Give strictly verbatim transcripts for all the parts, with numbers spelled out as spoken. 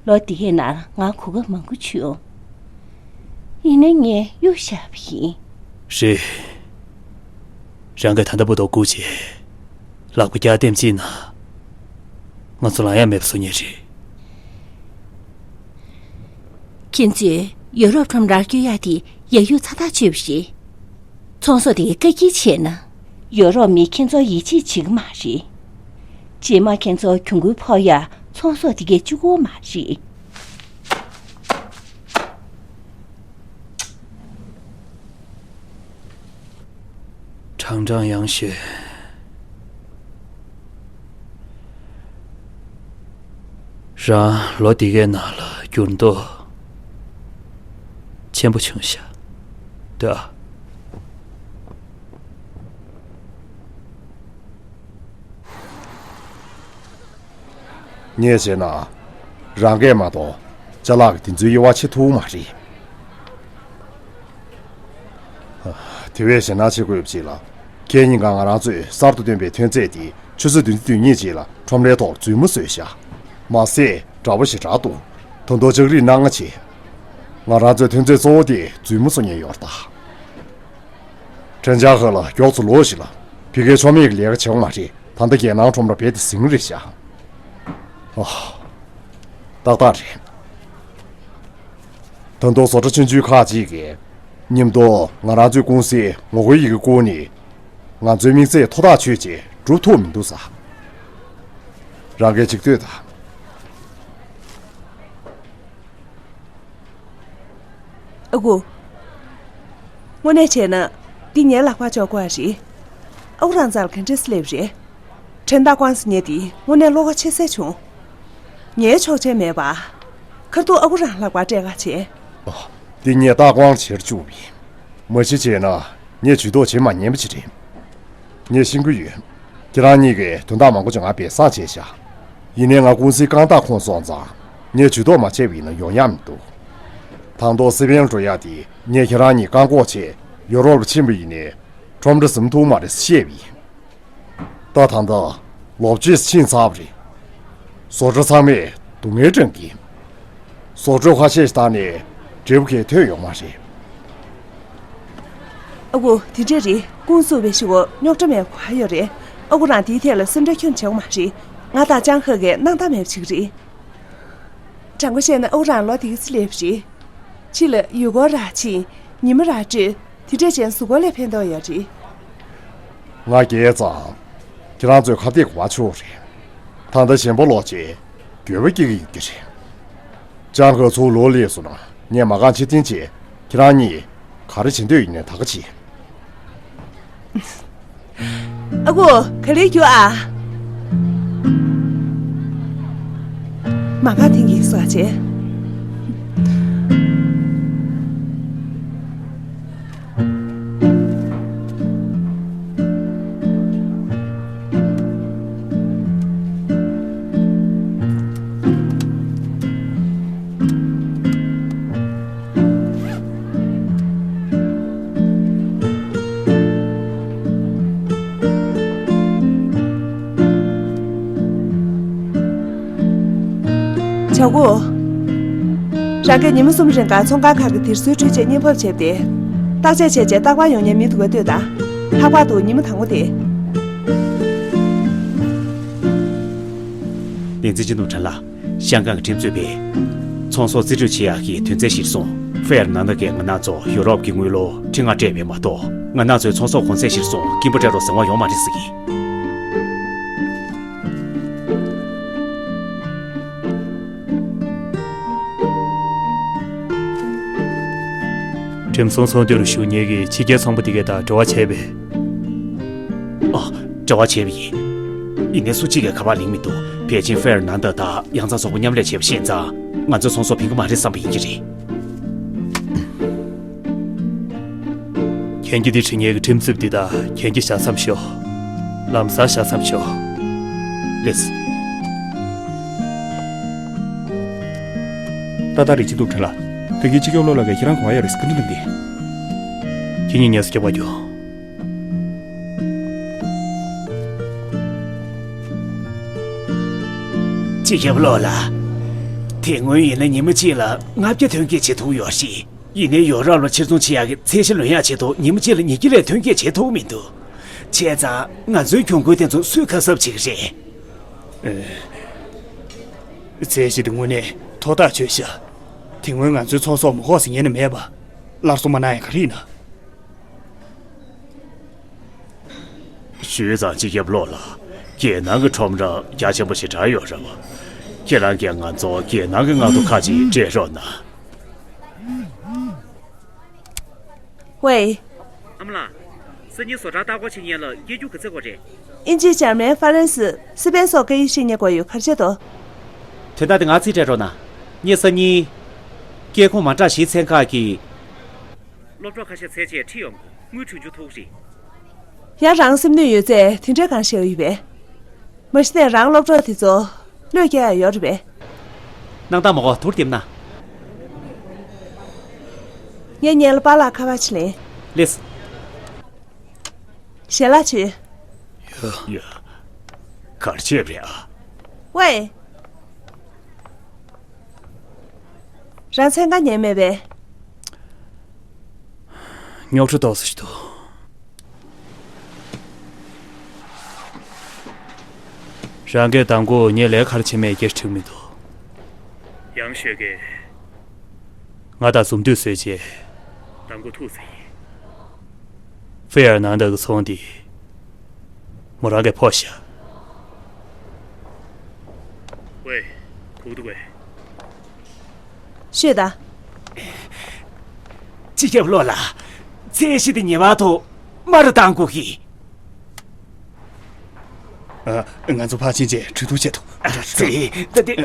ལོ་འདི་གའི་ནང་ང་གོ་སྐབས་མང་པོ་བྱུང་། ཡིན་ནའི་ངས་གཡུག་བཞག་པ་ཡིན། རེད། རང་གིས་ད་ལྟ་བར་དུ་སྒུག་བྱས། ལག་པ་བརྐྱངས་ལྟེམ་གཅིག་ན། ང་ཚོ་ལངས་ཡ་མེད་པ་བཟོ་ཉེན་རེད། ཁྱེད་ཚོས་ཡོ་རོབ་ཁྲོམ་རར་སྐྱོད་ཡག་དེ་ཡར་རྒྱས་ཚ་ཐག་ཆོད་པ་རེད། ཚོང་ཟོག་དེ་བཀག་སྐྱིལ་བྱས་ན། ཡོ་རོབ་མིས་ཁྱེད་ཚོར་ཡིད་ཆེས་བྱེད་ཀྱི་མ་རེད། རྗེས་མ་ཁྱེད་ཚོར་གྱོང་གུན་ཕོག་ཡ་ཚོང་ཟོག་དེ་གས་བཅུག་གི་མ་རེད། ཁྲང་ཁྲང་ཡང་ཞོན། རང་ལོ་འདི་གའི་ནང་ལ་འགྱུར་ལྡོག་ཆེན་པོ་བྱུང་ཤག་འདོད་ཨ། ངས་བྱས་ན། རང་སྐད་མ་གཏོགས་ཅ་ལག་གི་དེ་ཚོའི་དབྱེ་བ་ཕྱེ་ཐུབ་མ་རེད། དེ་བས་ཞེད་སྣང་བྱེད་དགོས་པ་ཅིག་ལ། ཁྱེད་གཉིས་ཀ་ང་རང་ཚོས་གསར་དུ་བཏོན་པའི་ཐོན་རྫས་དེ་ཆུ་ཚོད་བདུན་ཅུ་དོན་གཉིས་རྗེས་ལ་ཁྲོམ་རའི་ཐོག་རྫུན་མ་བཟོས་ཤག་མ་ཟད་འདྲ་པོ་ཞེ་དྲག་འདུག་ད་དུང་ལྕགས་རིགས་སྣ་ལྔ་བྱས། ང་རང་ཚོའི་ཐོན་རྫས་གཙོ་བོ་དེ་རྫུན་མ་བཟོ་མཁན་ཡོད་རེད་ད། ཁྲེན་ཅང་ཧེ་ལགས་མགྱོགས་ཚོ་ལོག་ཤིག་ལ། ཕ་གིར་ཆོ་མེད་ཀྱི་ལས་ཀ་བྱེད་དགོས་མ་རེད། ད་ལྟ་རྒྱལ་ནང་ཁྲོམ་ར་རྦད་དེ་ཟིང་རེད་ཤག་ཨ། ཏག་ཏག་རེད། ད་དུང་བཟོ་གྲྭ་ཆུང་ཆུང་ཁག་ཅིག་གིས་མཉམ་དུ་ང་རང་ཚོའི་ཀུང་སིའི་ངོ་རྒོལ་ཡི་གེ་བསྐུར་ནས། ང་ཚོའི་དམིགས་ཚད་མཐོ་ཐག་ཆོད་ཅིག་སྒྲུབ་ཐུབ་མི་འདུག་ཟེར། རང་གིས་ཅིག་ལྟོས་དང་། ཨ་ཁུ། དངོས་གནས་བྱས་ན། འདི་ངའི་ལག་པར་འཇོག་དགོས་པ་རེད། ཨ་ཁུ་རང་རྩར་ག་འདྲས་སླེབས་རེད། ཁྲེན་ཏཱ་ཀོང་ཟེར་མཁན་དེ་དངོས་གནས་བློ་ཁ་ཆེ་ས་བྱུང་། ངའི་ཆོག་མཆན་མེད་པ། ཁ་ཐུག་ཨ་ཁུ་རང་ལག་པར་སྤྲད་ག་བྱས། ཨ། འདི་ངས་ཏཱ་ཀོང་ལ་བྱེད་བཅུག་པ་ཡིན། མ་གཞི་བྱས་ན་ངས་ཇུས་གཏོགས་བྱེད་མ་ཉན་པ་ཅིག་རེད། ངས་ཤེས་ཀྱི་ཡོད། ཁྱེད་རང་གཉིས་ཀྱིས་དོན་དག་མང་པོ་ཅིག་ང་སྦས་གསང་བྱས་ཤག་ཡིན་ནའི་ང་ཀུང་སིའི་རྐང་ཐག་ཁུངས་སོང་ཙང་། ངས་ཇུས་གཏོགས་མ་བྱས་པ་ཡིན་ན་ཡོང་ཡག་མི་འདུག་དང་ཐོག་སི་པན་འགྲོ་ཡག་དེ་ངས་ཁྱེད་རང་གཉིས་བཀག་འགོག་བྱས་ཡོ་རོབ་ལ་ཕྱིན་པ་ཡིན་ནའི། ཁྲོམ་ར་ཟིན་ཐུབ་མ་རེད་བཤད་པ་ཡིན། ད་ད་ལྟ་ལོ་བཅུ་ཕྱིན་ཚར་བ་རེད། བཟོ་གྲྭ་ཚང་མས་སྡུག་བསྔལ་དྲངས་ཀྱིན། བཟོ་གྲྭ་ཁ་ཤས་ཤིག་བཏང་ནས་འབྲས་བུ་གང་ཡང་ཐོན་ཡོད་མ་རེད། ཨ་ཁུ། དེ་འདྲས་རེད། ཀུང་སུ་བའི་ཤི་བོ་རྙོག་དྲ་མེད་པ་ག་ཡོད་རེད། ཨ་ཁུ་རང་དེའི་ཐད་ལ་སེམས་ཁྲལ་ཁྱོན་བྱེད་དགོས་མ་རེད། ང་དང་ཅང་ཧེ་གིས་སྣང་དག་མེད་པ་བྱེད་ཀྱི་རེད། དྲང་པོ་བཤད་ན་ཨ་ཁུ་རང་ལོ་དེ་ག་ཚོད་སླེབས་རེད། ཕྱི་ལ་ཡུལ་སྐོར་རག་ཕྱིན། ཉི་མ་རག་སྤྲོད། དེ་འདྲས་བྱས་ན་གཟུགས་པོ་ལ་ཕན་ཐོགས་ཡོད་རེད། ང་རྒས་ཙང་། ཁྱེད་རང་ཚོའི་ཁ་གཏད་གོ་བ་ཆོད་རེད། ད་ལྟ་གཞན་པ་ལོག་བྱས་འགྱོད་པ་སྐྱེ་གི་ཡོད་ཀྱི་རེད། ཅང་ཧེ་ཚུར་ལོག་སླེབས་སོང་ན་ངས་མ་རྐང་ཕྱིར་འཐེན་བྱས། ཁྱེད་རང་གཉིས་ག་རེ་བྱེད་འདོད་ཡིན་ནའི་ད་ག་བྱེད། ཨ་ཁུ། ག་ལེར་རྒྱུགས་ཨ། མ་ཕར་འཐེན་གྱིས་སོ་ཨ་ཅེ། ཆའོ་ཀུའོ། རང་གིས་ཉི་མ་གསུམ་རིང་ག་ཚོང་ཁང་ཁག་གི་དེར་སོའི་འཕྲུལ་ཆས་གཉེར་འབབ་བྱས་ཏེ། བརྟག་དཔྱད་བྱས་རྗེས་རྟག་པར་ཡོང་མཁན་མི་འདུག་ག་ལྟོས་དང་། ལྷག་པར་དུ་ཉི་མ་དང་པོ་དེ། བསྟན་འཛིན་སྤྱི་ནོར་བུ་ཁྲེན་ལགས། ཤང་ཀང་གི་ཁྲིམས་རྩོད་པས། ཚོང་ཟོག་རྩིས་སྤྲོད་བྱེད་ཡག་གི་དོན་ཚན་གཞིར་བཟུང་། ཧྥེ་ཡར་ནན་ད་གིས་ང་རང་ཚོ་ཡོ་རོབ་ཀྱི་དངུལ་ལོར་ཁྲི་ལྔ་སྤྲད་པ་མ་གཏོགས། ང་རང་ཚོའི་ཚོང་ཟོག་གོང་ཚད་གཞིར་བཟུང་སྐྱིན་པ་སྤྲད་རོགས་ཟེར་བ་ཡོད་མ་རེད་ཟེར་གི། ཁྲིམས་སྲུང་ཚོགས་འདུ་ལ་ཞུགས་མཁན་གྱི་ཕྱི་རྒྱལ་ཚོང་པ་དེ་གས་དང་འབྲེལ་བ་བྱས་པས། ཨ། འབྲེལ་བ་བྱས་པ་ཡིན། ཡིན་ནའི་སུ་གཅིག་གིས་ག་པར་ལེན་མི་འདུག་པེ་ཅིན་ཧྥེ་ཡར་ནན་ད་དང་ཡང་རྩ་ཚོགས་པ་མཉམ་ལས་བྱས་པ་ཤེས་ཙང་། ང་ཚོའི་ཚོང་ཟོག་ཕན་གྱི་མ་རེད་བསམ་པ་ཡིན་གྱི་རེད། གན་རྒྱ་འདི་བྲི་མཁན་གྱི་ཁྲིམས་རྩོད་པ་འདི་དང་གན་རྒྱ་བཞག་མཚམས་ཤོག་ལམ་སང་བཞག་མཚམས་ཤོག་ལེས། ཏག་ཏག་རེད། སྤྱི་ནོར་བུ་ཁྲེན་ལགས། ད་གིན་སྤྱི་ཁྱབ་བློན་ལགས་ཀྱིས་ཁྱེད་རང་གོ་བ་ཡོད་རེད་ཟེར་བཀའ་འདྲི་གནང་གི། ཁྱེད་གཉིས་ངལ་གསོ་རྒྱབ་པ་རྒྱུ། སྤྱི་ཁྱབ་བློན་ལགས། དེ་སྔོན་ཡིན་ན་ཉི་མ་གཅིག་ལ་ལྔ་བརྒྱ་ཐོན་སྐྱེད་བྱེད་ཐུབ་ཡོད་རེད། ཡིན་ནའི་ཡོ་རོབ་ལ་ཕྱིར་ཚོང་བྱེད་ཡག་གི་ཚད་གཞི་ལོན་ཡག་ཆེད་དུ་ཉི་མ་གཅིག་ལ་ཉིས་བརྒྱ་ལས་ཐོན་སྐྱེད་བྱེད་ཐུབ་མི་འདུག་བྱས་ཙང་ང་ཚོའི་གྱོང་གུན་དེ་ཚོ་སུས་ཁ་གསབ་བྱེད་ཀྱི་རེད། ཨེ། ཚད་གཞི་དེ་དངོས་གནས་མཐོ་ཐག་ཆོད་ཤག་དེ་སྔོན་ང་ཚོའི་ཚོང་ཟོག་མ་ཁོག་ཟིན་ཉན་ནི་མེད་པ། སླར་གསོ་མ་གནང་ཡག་ག་རེ་ཡིན་ན། ཞུས་ཙང་སྤྱི་ཁྱབ་བློ་ལ། རྒྱལ་ནང་གི་ཁྲོམ་ར་རྒྱ་ཆེན་པོ་ཞིག་དྲག་ཡོད་རེད་བ། ཁྱེད་རང་གིས་ང་ཚོ་རྒྱལ་ནང་གི་མངགས་ཐོ་ཁག་ཅིག་སྤྲད་རོགས་གནང་། ཝེ། ཨ་མ་ལགས། སང་ཉིན་བཟོ་གྲྭར་ལྟ་སྐོར་བྱེད་མཁན་ལ་སྐད་སྒྱུར་ག་ཚོད་དགོས་རེད། ཨིན་ཇི། འཇར་མན། ཧྥ་རན་སི། སི་པན་སོགས་སྐད་ཡིག་ཤེས་མཁན་དགོས་ཡོད། ག་རེ་བྱེད་དོ། དོན་དག་དེ་ང་རྩིས་སྤྲད་རོགས་གནང་། ངས་སང་ཉིན། སྐད་ཁུངས་མ་འདྲ་བཞིའི་ཚན་ཁག་གི། སློབ་གྲོགས་ཁ་ཤས་ཚད་ཆེ་ཁྲིད་ཡོང་དགོས། དངུལ་གྲོན་ཆུང་ཐུག་རེད། ཡང་རང་སེམས་ནུས་ཡོད་ཚད་དེ་འདྲའི་གང་ཤེས་ཡོད་པས། མ་གཞི་ནས་རང་སློབ་གྲོགས་དེ་ཚོ་བློས་འགེལ་ཡ་ཡོད་རེད་པས། སྣང་དག་མ་གོ་དུར་དེབ་ན། ངས་ཉལ་པ་ལ་ཁ་བ་ཆི་ལེན། ལེས། ཞལ་ལག་མཆོད། ཡ། གར་ཆེབ་རེད་ཨ། ཝེ། རང་མཚན་ག་ཉན་མེད་པས། རྙོག་དྲ་ཏོག་ཙམ་ཞིག་འདུག་རང་གིས་དང་པོ་ངའི་ལས་ཀར་ཕྱིན་མེད་སྐད་ཆ་དྲིས་མི་འདུག་ཡང་ཞོལ་གྱིས། ང་དང་འཛོམས་འདུས་བཟོས་རྗེས། དང་པོ་ཐུག་ཟིན་ཡིན། ཧྥེ་ཡར་ནང་ད་གི་ཚོང་འདི། མོ་རང་གིས་ཕོག་ཤག་ཝེ། གུག་འདུག་ཝེ། ཤོད་ད། སྤྱི་ཁྱབ་བློ་ལ། ཚད་གཞི་དེ་ཉེ་བར་དུ་དམའ་རུ་གཏང་དགོས་ཀྱི། ཨ། ང་ཚོ་ཕར་ཕྱིན་ཆད་གྲོས་བསྡུར་བྱེད་དོ། ཨ། ཙི། ད་དེ།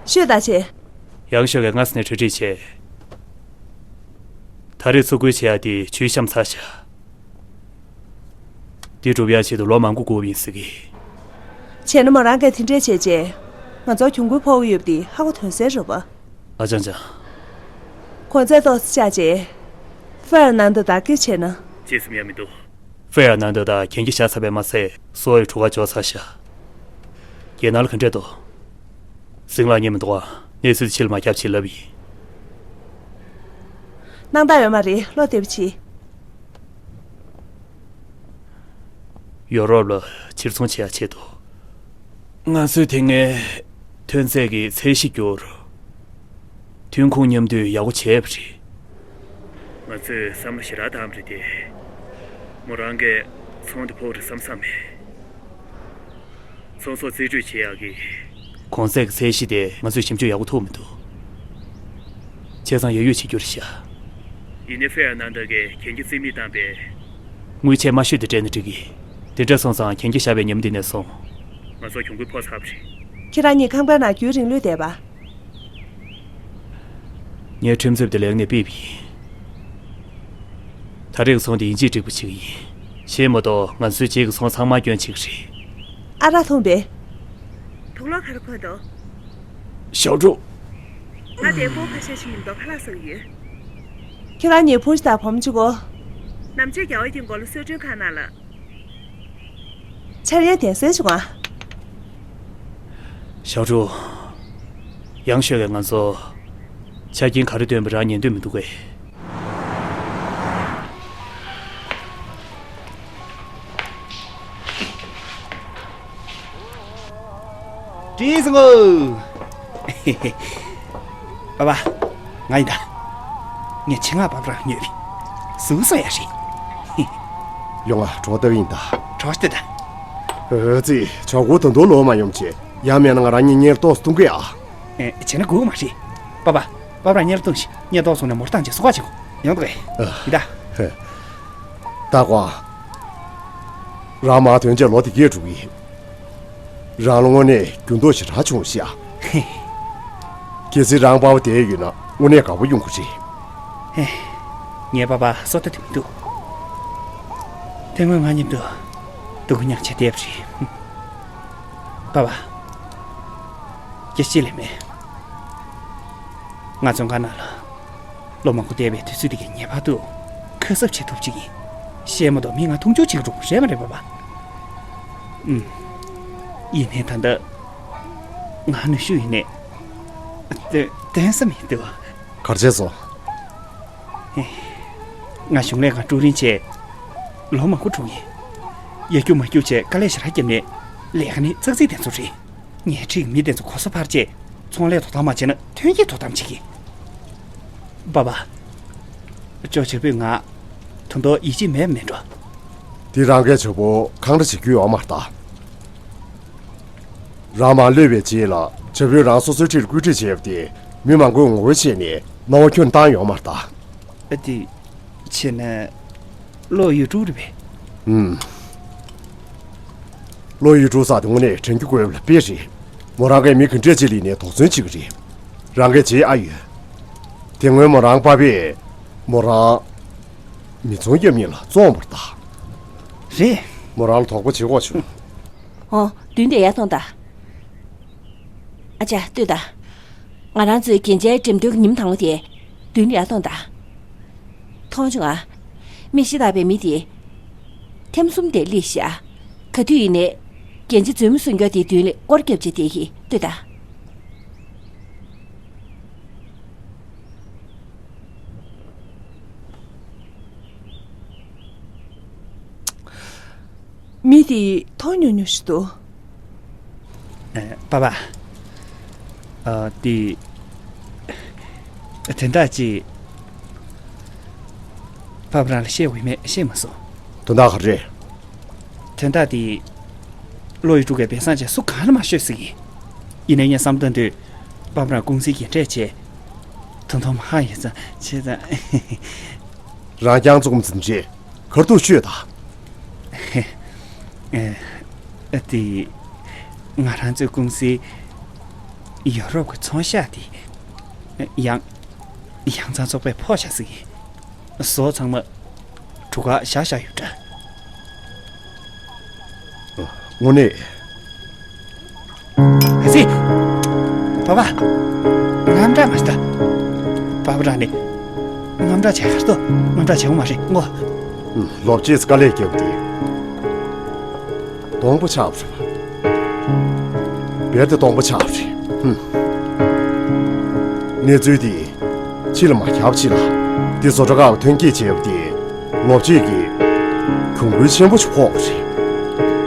ཤོད་ད་ཆེ། ཡང་ཞོལ་གྱིས་སྔ་ས་ནས་གྲ་སྒྲིག་བྱས། ད་རེས་འཚོ་རྒོལ་བྱེད་ཡག་དེ་ཇུས་བཤམས་ཚར་ཤག་འདི་སྒྲུབ་ཡག་ཆེད་དུ་ལོ་མང་པོ་འགོར་བ་ཡིན་ཟེར་གི། བྱས་ན་མོ་རང་གིས་དེ་འདྲས་བྱས་རྗེས། ང་ཚོར་གྱོང་གུན་ཕོག་གི་ཡོད་པ་དེ་ཧ་གོ་དོན་གསལ་རེད་པ། ཨ་ཅང་ཅང་། གོང་ཚད་ཏོག་ཙམ་བཅག་རྗེས། ཧྥེ་ཡར་ནང་དུ་བདག་སྐྱེལ་བྱས་ན། ཅི་སེམས་ཡ་མི་འདུག་ཧྥེ་ཡར་ནང་དུ་དང་གན་རྒྱ་བཞག་ཚར་བས་མ་ཟད། གསོ་བའི་གྲུ་ཁ་འཇོག་ཚར་ཤག་རྒྱལ་ནང་ལ་ག་འདྲས་འདུག་ཟིང་ལ་ཉེ་མི་འདུག་ཨ། གནས་ཚུལ་དེ་ཕྱི་ལ་མ་ཁྱབ་ཅེས་ལབ་ཡིན། སྣང་དག་ཡོད་མ་རེད། བློ་བདེ་པོ་བྱེད། ཡོ་རོབ་ལ་ཕྱིར་ཚོང་བྱེད་ཡག་ཆེད་དུ། ང་ཚོས་དེ་སྔའི་ཐོན་རྫས་ཀྱི་ཚད་གཞི་བསྒྱུར། ཐོན་ཁུངས་མཉམ་བསྡུས་ཡག་པོ་བྱས་པ་རེད། ང་ཚོས་བསམ་བློ་ཞེ་དྲག་བཏང་བ་རེད་དེ། མོ་རང་གིས་ཚོང་དེ་ཕོག་རེད་བསམ་བསམ་མེད། ཚོང་ཟོག་རྩིས་སྤྲོད་བྱེད་ཡག་གི། གོང་ཚད་ཀྱི་ཚད་གཞི་དེ་ང་ཚོས་ཞིབ་འཇུག་ཡག་པོ་ཐུབ་མི་འདུག་བྱས་ཙང་ཡད་ཡུད་བྱེད་རྒྱུ་རེད་ཤག་ཡིན་ནའི་ཧྥེ་ཡར་ནང་ད་གིས་གན་རྒྱ་རྩིས་མེད་བཏང་པས། དངུལ་ཆད་དམའ་ཤོས་དེ་སྤྲད་ན་འགྲིག་གི། དེ་འདྲ་སོང་ཙང་གན་རྒྱ་བཞག་པའི་ཉིན་མོ་དེ་ནས་བཟུང་། ང་ཚོར་གྱོང་གུན་ཕོག་ཚར་བ་རེད། ཁྱེད་རང་གཉིས་ཁང་པའི་ནང་རྒྱུན་རིང་ལུས་བསྡད་པ། ངས་ཁྲིམས་རྩིབ་དེ་ལེགས་ནས་ཕུད་པ་ཡིན། ད་རེས་ཀྱི་ཚོང་དེ་ཡིན་གཅིག་འགྲིག་པ་བྱེད་ཀྱི་ཡིན། གཞན་མ་གཏོགས་ང་ཚོའི་རྗེས་ཀྱི་ཚོང་ཚང་མ་སྐྱོན་བྱེད་ཀྱི་རེད། ཨ་རག་འཐུང་པས། དུག་ལོག་ག་རེ་འཁོར་འདུག་ཞའོ་ཀྲུའུ། ང་དེ་ཕོ་ཁ་ཤས་ཤིག་ཡིན་མདོག་ཁ་ལག་ཟ་གི་ཡོད། ཁྱེད་རང་གཉིས་བུ་ཞིག་དང་བུ་མོ་གཅིག་གོ། ནམ་ཕྱེད་རྒྱ་བོད་ཀྱི་མགོ་ལ་གསོལ་མགྲོན་ཁང་ནང་ལ། འཆར་ཡན་དན་སེ་བྱུང་ང་། ཞའོ་ཀྲུའུ། ཡང་ཞོལ་གྱིས་ང་ཚོ། ཆ་རྐྱེན་ག་རེ་བཏོན་པ་རང་ཉན་འདོད་མི་འདུག་གས། བྲིས་སོང་ངོ་། པ་པ། ང་ཡིན་ད། ངས་ཆེད་མངགས་པ་པ་རང་ཉོས་པའི། གཟུགས་སོ་ཡ་རེད། ཡོང་ང་གྲོགས་ལྟ་བུ་ཡིན་ད། གྲོགས་ལྟ་ད། ཨོ་ཙི། ཆོག་གོ་ད་འདུག་ལོ་མ་ཡོང་ཆེ། ཡང་མེད་ན་ང་རང་གཉིས་གཉེར་ཏོག་སྟོང་གི་ཨ། ཨེ། བྱས་ན་དགོས་མ་རེད། པ་པ། པ་པ་རང་གཉེར་ཏོག་ཞིག་གཉེར་ཏོག་སོང་ནས་མོར་བཏང་རྗེས་གསོ་ཁ་བྱེད་གོ། ཡོང་འདུག་གས། ཡིན་ད། ཧེ། ད་ཀོ། རང་མ་ཐོན་རྗེས་ལོ་དེ་གས་འགྲོ་གི། རང་ལ་དངོས་གནས་འགྱུར་ལྡོག་ཞེ་དྲག་བྱུང་ཤག་ཧེ། གལ་སྲིད་རང་པ་ཕ་བསྡད་ཡོད་ན་དངོས་གནས་དགའ་པོ་ཡོང་གི་རེད། ཧེ། ངའི་པ་ཕ་བཟོ་ལྟ་དེ་མི་འདུག་དེ་སྔོན་ང་མཉམ་དུ་སྡུག་མྱངས་བྱས་བསྡད་པ་རེད། པ་ཕ། སྐད་ཆ་ལས་མེད། ང་ཚོ་ང་ན་ལ། ལོ་མང་པོ་བསྡད་པའི་དུས་ཚོད་འདི་གའི་ངེས་པར་དུ་ཁ་གསབ་བྱེད་ཐུབ་ཅིག་ཡིན། བཤད་མ་གཏོགས་མི་ང་མཐོང་ཆུང་བྱེད་ཀྱི་འགྲོ་གི་རེད་མ་རེད་པ་པ། ཨུམ། ཡིན་ནའི་ད་ལྟ་ང་ནུས་ཤུགས་ཡིན་ནའི་དོན་དོན་ས་མི་འདུག་གར་བྱས་སོང་། ང་གཞུང་ལས་ཁང་ཀྲུའུ་རིན་བྱས་ལོ་མང་པོ་འགྲོ་གི་ཡིན། ཡར་རྒྱུག་མར་རྒྱུག་བྱས་དཀའ་ལས་ཞེ་དྲག་བརྒྱབ་ནའི་ལས་ཀ་ནི་ཙག་ཙིག་དེ་ཚོ་རེད། ཉལ་ཁྲིའི་མི་དེ་ཚོ་གོ་ས་འཕར་བྱས་ཚོང་ལས་དོ་དམ་མ་བྱས་ན་ཐོན་སྐྱེད་དོ་དམ་བྱེད་ཀྱི། པ་པ། ཅོ་བྱ་བུས་ང་ད་དུང་ཡིད་ཆེས་མེད་མེད་འགྲོ། དེ་རང་གིས་བྱ་བུ་འཁང་ར་བྱེད་རྒྱུ་ཡོད་མ་རེད་ད། རང་མར་གློད་པའི་རྗེས་ལ་བྱ་བུས་རང་སོ་སོའི་འཁྲིས་ལ་བཀོད་སྒྲིག་བྱས་པ་དེ་མི་མང་པོས་ངོ་རྒོལ་བྱས་ནས་སྣང་བ་ཁྱོན་བཏང་ཡོད་མ་རེད་ད། ཨ་དེ། བྱས་ན། བློ་ཡུལ་དཀྲུག་རེད་པས། ཨུམ། བློ་ཡུལ་དཀྲུག་ས་དེ་དངོས་གནས་དྲན་རྒྱུ་དགོས་པ་ལ་དཔེ་རེད། མོ་རང་གིས་མི་ག་འདྲས་ཅིག་ལ་ཡིན་ནའི་དོགས་ཟོན་བྱེད་ཀྱི་རེད། རང་གིས་བྱེད་ཨ་ཡོད། དེ་སྔོན་མོ་རང་པ་ཕས་མོ་རང་མི་ཚོང་རྒྱབ་མཁན་ལ་བཙོངས་པ་རེད་ད། རེད། མོ་རང་ལ་དོགས་པ་བྱེད་དགོས་བྱུང་། ཨོ། མདུན་དེར་ཡར་ཐོངས་དང་། ཨ་ཅག་ལྟོས་དང་། ང་རང་ཚོའི་གན་རྒྱའི་འགྲེམས་སྟོན་གྱི་ཉིན་མོ་དང་པོ་དེ། མདུན་ལ་ཡར་ཐོངས་དང་། མཐོང་བྱུང་ང་། མི་ཤི་དག་པའི་མི་དེ། ཐེངས་གསུམ་དེ་སླེབས་ཤག་ག་དུས་ཡིན་ནའི། གན་རྒྱ་མཛུབ་མོ་སྲུང་མཁན་དེའི་མདུན་ལ་སྐོར་རྒྱབ་བྱས་བསྡད་ཀྱི་ལྟོས་དང་། མི་དེ་མཐོང་མྱོང་མྱོང་ཞིག་འདུག་ཨ། པ་པ། ཨ། དེ། དོན་དག་ཅིག་པ་པ་རང་ལ་བཤད་འོས་མེད། བཤད་མ་སོང་། དོན་དག་ག་རེ་རེད། དོན་དག་དེ། བློ་ཡུལ་དཀྲུག་པའི་སྦས་གསང་བྱས་སུ་གང་ལ་མ་ཤོད་ཟེར་གི། ཡིན་ནའི་ངས་བསམ་བཏང་དུས། པ་པ་རང་ཀུང་སིའི་རྒན་གྲས་བྱས། ད་དུང་མ་ཧ་ཡོད་ཙང་བྱས་ཙང་། རང་རྐྱང་བཙུགས་འཛིན་བྱས། གར་ཐུག་ཤོད་དང་། ཨེ། ཨ་དེ། ང་རང་ཚོའི་ཀུང་སིའི་ཡོ་རོབ་ཀྱི་ཚོང་ཤག་དེ། ཡང་། ཡང་ཚང་ཚོགས་པས་ཕོག་བཞག་ཟིག་ཡིན། ཟོག་ཚང་མ་གྲུ་ཁར་བཞག་བཞག་ཡོད་འདྲ། དངོས་གནས། ཨ་ཙི། པ་པ། དངངས་སྐྲག་མ་བྱེད་ད། པ་པ་རང་ནས་དངངས་སྐྲག་བྱས་གར་ཐོག་དངངས་སྐྲག་བྱེད་དགོས་མ་རེད་ངོ་། ལོ་བཅས་དཀའ་ལས་བརྒྱབ་སྟེ། སྟོང་པ་ཆགས་པ་རེད། རྦད་དེ་སྟོང་པ་ཆགས་པ་རེད། ཧུམ། གནས་ཚུལ་འདི་ཕྱི་ལ་མ་ཁྱབ་ཕྱིན་ལ། འདི་བཟོ་གྲྭ་ཁག་ལ་ཐོན་སྐྱེད་བྱས་པ་དེ་ལོ་བཅས་ཀྱི་གྱོང་གུན་ཆེན་པོ་ཞིག་ཕོག་པ་རེད།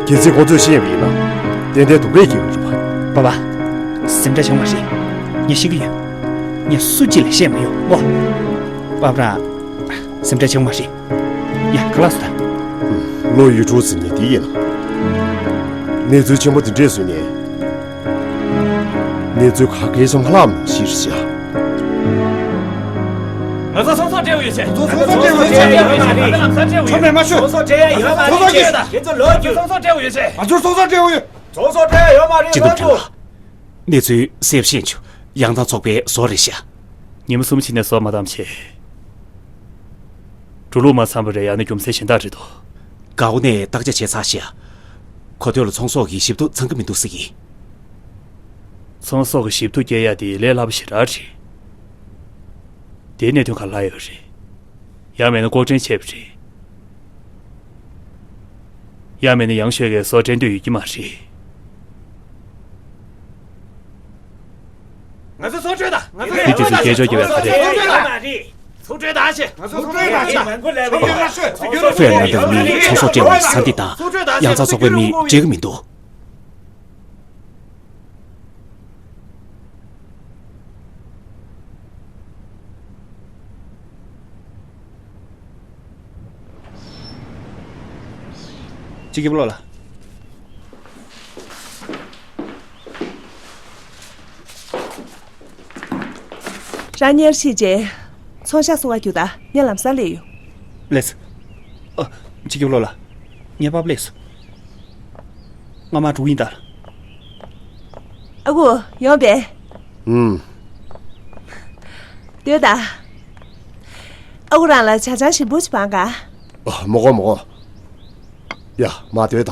གལ་སྲིད་ཁོ་ཚོས་ཤེས་པ་ཡིན་ན་ཏན་ཏན་སྡུག་རུས་སྐྱེལ་གྱི་རེད་པ། པ་པ། སེམས་ཁྲལ་བྱེད་དགོས་མ་རེད། ངས་ཤེས་ཀྱི་ཡོད། ངས་སུ་གཅིག་ལ་བཤད་མ་ཡོང་ངོ་། པ་པ་རང་། སེམས་ཁྲལ་བྱེད་དགོས་མ་རེད། ཡ། ཁ་ལག་ཟ་ད། ལོ་ཡུལ་གྲུ་ཟིན་ནི་འདི་ཡིན་ན། གནས་ཚུལ་ཆེན་པོ་འདི་འདྲས་བཟོས་ནས། གནས་ཚུལ་ག་གེ་ཤོང་ཁ་ལག་མི་ཤེས་ཤག་ང་ཚོ་ཚོང་ཟོག་སྤྲད་དགོས་ཡོད་ཆེ། ཚོང་ཟོག་སྤྲད་དགོས་ཡོད་ཆེ། ཚོང་ཟོག་སྤྲད་དགོས་ཡོད་ཆེ། ཚོང་ཟོག་སྤྲད་དགོས་ཡོད་ཆེ། ཁྱེད་ཚོ་ལོག་རྒྱུ། ཚོང་ཟོག་སྤྲད་དགོས་ཡོད་ཆེ། ང་ཚོར་ཚོང་ཟོག་སྤྲད་དགོས་ཡོད། ཚོང་ཟོག་སྤྲད་ཡོད་མ་རེད། སྤྱི་འདོམས་ལོག་རྒྱུ། ཁྲེན་ལགས། གནས་ཚུལ་གསལ་པོ་ཤེས་བྱུང་། ཡང་ཚང་ཚོགས་པའི་ཟོག་རེད་ཤག་ཉིན་མོ་གསུམ་ཕྱིན་ནས་ཟོག་མ་བཏང་བྱས། འགྲོ་ལུགས་མ་འཚམ་པ་རེད། ཡང་ན་རྒྱུ་མཚན་གཞན་དག་རེད་དོ། འགག་སྒོ་ནས་བརྟག་དཔྱད་བྱས་ཚར་ཤག་གོ་ཐོས་ལ་ཚོང་ཟོག་གི་ཞིབ་ཏུ་ཚང་གི་མི་འདུག་ཟེར་གི། ཚོང་ཟོག་གི་ཞིབ་ཏུ་སྐྱེལ་ཡ་དེ་ལས་སླ་པོ་ཞེ་དྲག་རེད། དེའི་གནད་དོན་ག་ལ་ཡོད་རེད། ཡང་མིན་ན་ལྐོག་འདྲེན་བྱས་པ་རེད། ཡང་མིན་ན་ཡང་ཤོས་ཀྱིས་ཟོག་སྤྲད་འདོད་ཡོད་ཀྱི་མ་རེད། ང་ཚོ་ཚོང་སྤྲོད་དང་། ང་ཚོ། མི་དེ་ཚོས་སྐད་ཅོར་རྒྱབ་ཡ་ག་རེ། ཚོང་སྤྲོད་དང་། ཚོང་སྤྲོད་དང་ཞེས། ང་ཚོ་ཚོང་སྤྲོད་དང་ཞེས། ཚོང་སྤྲོད་དང་ཞེས། ཧྥུ་ཡན་ནན་དང་མི་ཚོང་ཟོག་སྤྲད་པ་ས་འདི་དང་ཡང་ཚང་ཚོགས་པའི་མི་འདྲེས་ཀྱི་མི་འདུག་ཅིག་གི་བློ་ལ། རང་ཉེར་ཤེས་རྗེས། ཚོང་ཤག་སོ་བ་རྒྱུག་ད་ངས་ལམ་སང་སླེབས་ཡོང་། ལེས། ཨ། ཅིག་གི་བློ་ལ། ངས་པབ་ལེས། ང་མ་འགྲོ་ཡིན་ད། ཨ་ཁུ། ཡོང་པས། ཨུམ། སྡོད་ད། ཨ་ཁུ་རང་ལ་ཇ་ཆང་ཞིམ་པོ་ཞིག་སྦང་ག་ཨ། མི་དགོས་མི་དགོས། ཡ། མ་སྡོད་ད།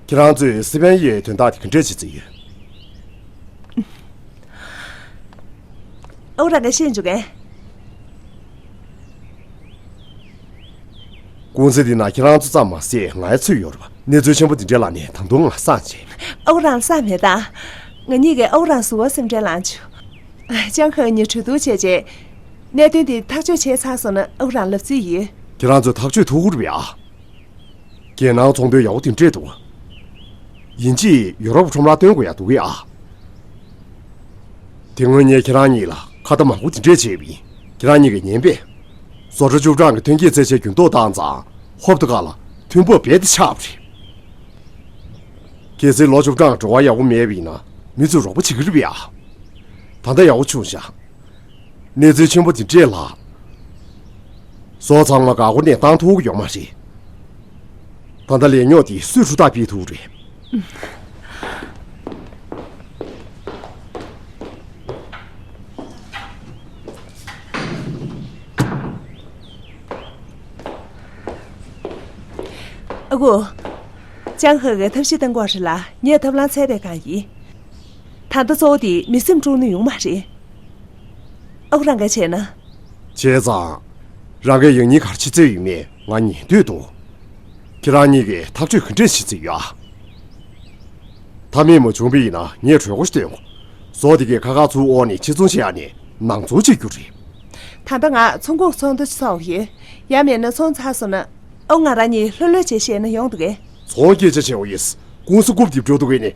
ཁྱེད་རང་ཚོས་སི་པན་ཡའི་དོན་དག་དེ་ག་འདྲས་བྱེད་རྩིས་ཡོད། ཨ་ཁུ་རང་གིས་ཤེས་འཇུག་གས། ཀུང་སི་འདི་ན་ཁྱེད་རང་ཚོ་ཙམ་མ་ཟད་ང་ཡང་ཚུད་ཡོད་རེད་པ། གནས་ཚུལ་ཆེན་པོ་འདི་འདྲའི་ལ་ནས་ད་དུང་ང་སངས་བྱས། ཨོ་རང་སངས་མེད་ད། ང་གཉིས་ཀས་ཨོ་རང་ཟུར་བ་སེམས་ཁྲལ་ལངས་བྱུང་། ཅང་ཧེ་ངས་གྲོས་བསྡུར་བྱས་རྗེས། གནད་དོན་འདི་ཐག་གཅོད་བྱས་ཚར་སོང་ན་ཨོ་རང་ལབ་རྩིས་ཡོད། ཁྱེད་རང་ཚོས་ཐག་གཅོད་ཐུབ་ཀྱི་རེད་པས་ཨ། རྒྱལ་ནང་ཚོང་དོན་ཡག་པོ་དེ་འདྲས་འདུག་ཡིན་གཅིག་ཡོ་རོབ་ཁྲོམ་ར་སྟོན་དགོས་ཡག་འདུག་གས་ཨ། དེ་སྔོན་ངས་ཁྱེད་རང་གཉིས་ལ་ཁ་ཏ་མང་པོ་དེ་འདྲས་བྱས་པ་ཡིན། ཁྱེད་རང་གཉིས་ཀྱིས་ཉན་པས། བཟོ་གྲྭ་བཅུ་གྲངས་ཀྱི་ཐོན་སྐྱེད་ཚད་ཆེན་འགྱུར་ལྡོག་བཏང་ཙང་ཧོབ་ཏེ་ཁ་ལ་ཐོན་འབབ་རྦད་དེ་ཆག་པ་རེད། གལ་སྲིད་ལོ་བཅུ་གྲངས་འགྲོ་བ་ཡག་པོ་མེད་པ་ཡིན་ན་མི་ཚོས་རོགས་པ་བྱེད་ཀྱི་རེད་པས་ཨ། ད་ལྟ་ཡག་པོ་བྱུང་ཤག་གནས་ཚུལ་ཆེན་པོ་དེ་འདྲས་ལ། བཟོ་ཚང་མ་འགག་སྒོ་ནས་བཏང་ཐུབ་ཀྱི་ཡོད་མ་རེད། ད་ལྟ་ལས་རྙོག་དེ་སུས་ཧྲུ་ཐག་སྤེལ་ཐུབ་རེད། ཨ་ཁུ། ཅང་ཧེ་གིས་ཐབས་ཤེས་གཏང་དགོས་རེད་ལ་ངས་ཐབས་ལམ་འཚོལ་བའི་སྒང་ཡིན། ད་ལྟ་གཙོ་བོ་དེ་མི་སེམས་དཀྲུག་ནི་ཡོང་མ་རེད། ཨ་ཁུ་རང་གིས་བྱས་ན། བྱས་ཙང་། རང་གིས་ཡང་སྙིང་ག་རེ་བྱེད་རྩིས་ཡོད་མེད་ང་ཉན་འདོད་འདུག་ཁྱེད་རང་གཉིས་ཀྱིས་ཐག་གཅོད་ག་འདྲས་བྱེད་རྩིས་ཡོད་ཨ། མཐའ་མའི་མ་བྱུང་བ་ཡིན་ན་ངས་གྲོས་འགོ་ཞིག་བཏོན་གོ། བཟོ་དེ་གས་ཁ་ཁ་ཚུར་འོག་ནས་ཕྱིར་ཚོང་བྱེད་ཡག་ནས་ནང་ཚོང་བྱེད་རྒྱུ་རེད། ད་ལྟ་ང་ཚོང་འགུག་ཚོགས་འདུ་ཚོགས་ཡོད། ཡང་མིན་ན་ཚོང་ཚར་སོང་ན། ཨོ་ང་རང་གཉིས་ལྷོད་ལྷོད་བྱས་བཤད་ན་ཡོང་འདུག་གས། ཚོང་སྐད་ཆ་བྱེད་འོ་ཡིས། ཀུང་སི་རྐུབ་རྡིབ་འགྲོ་འདུག་གས་ནི།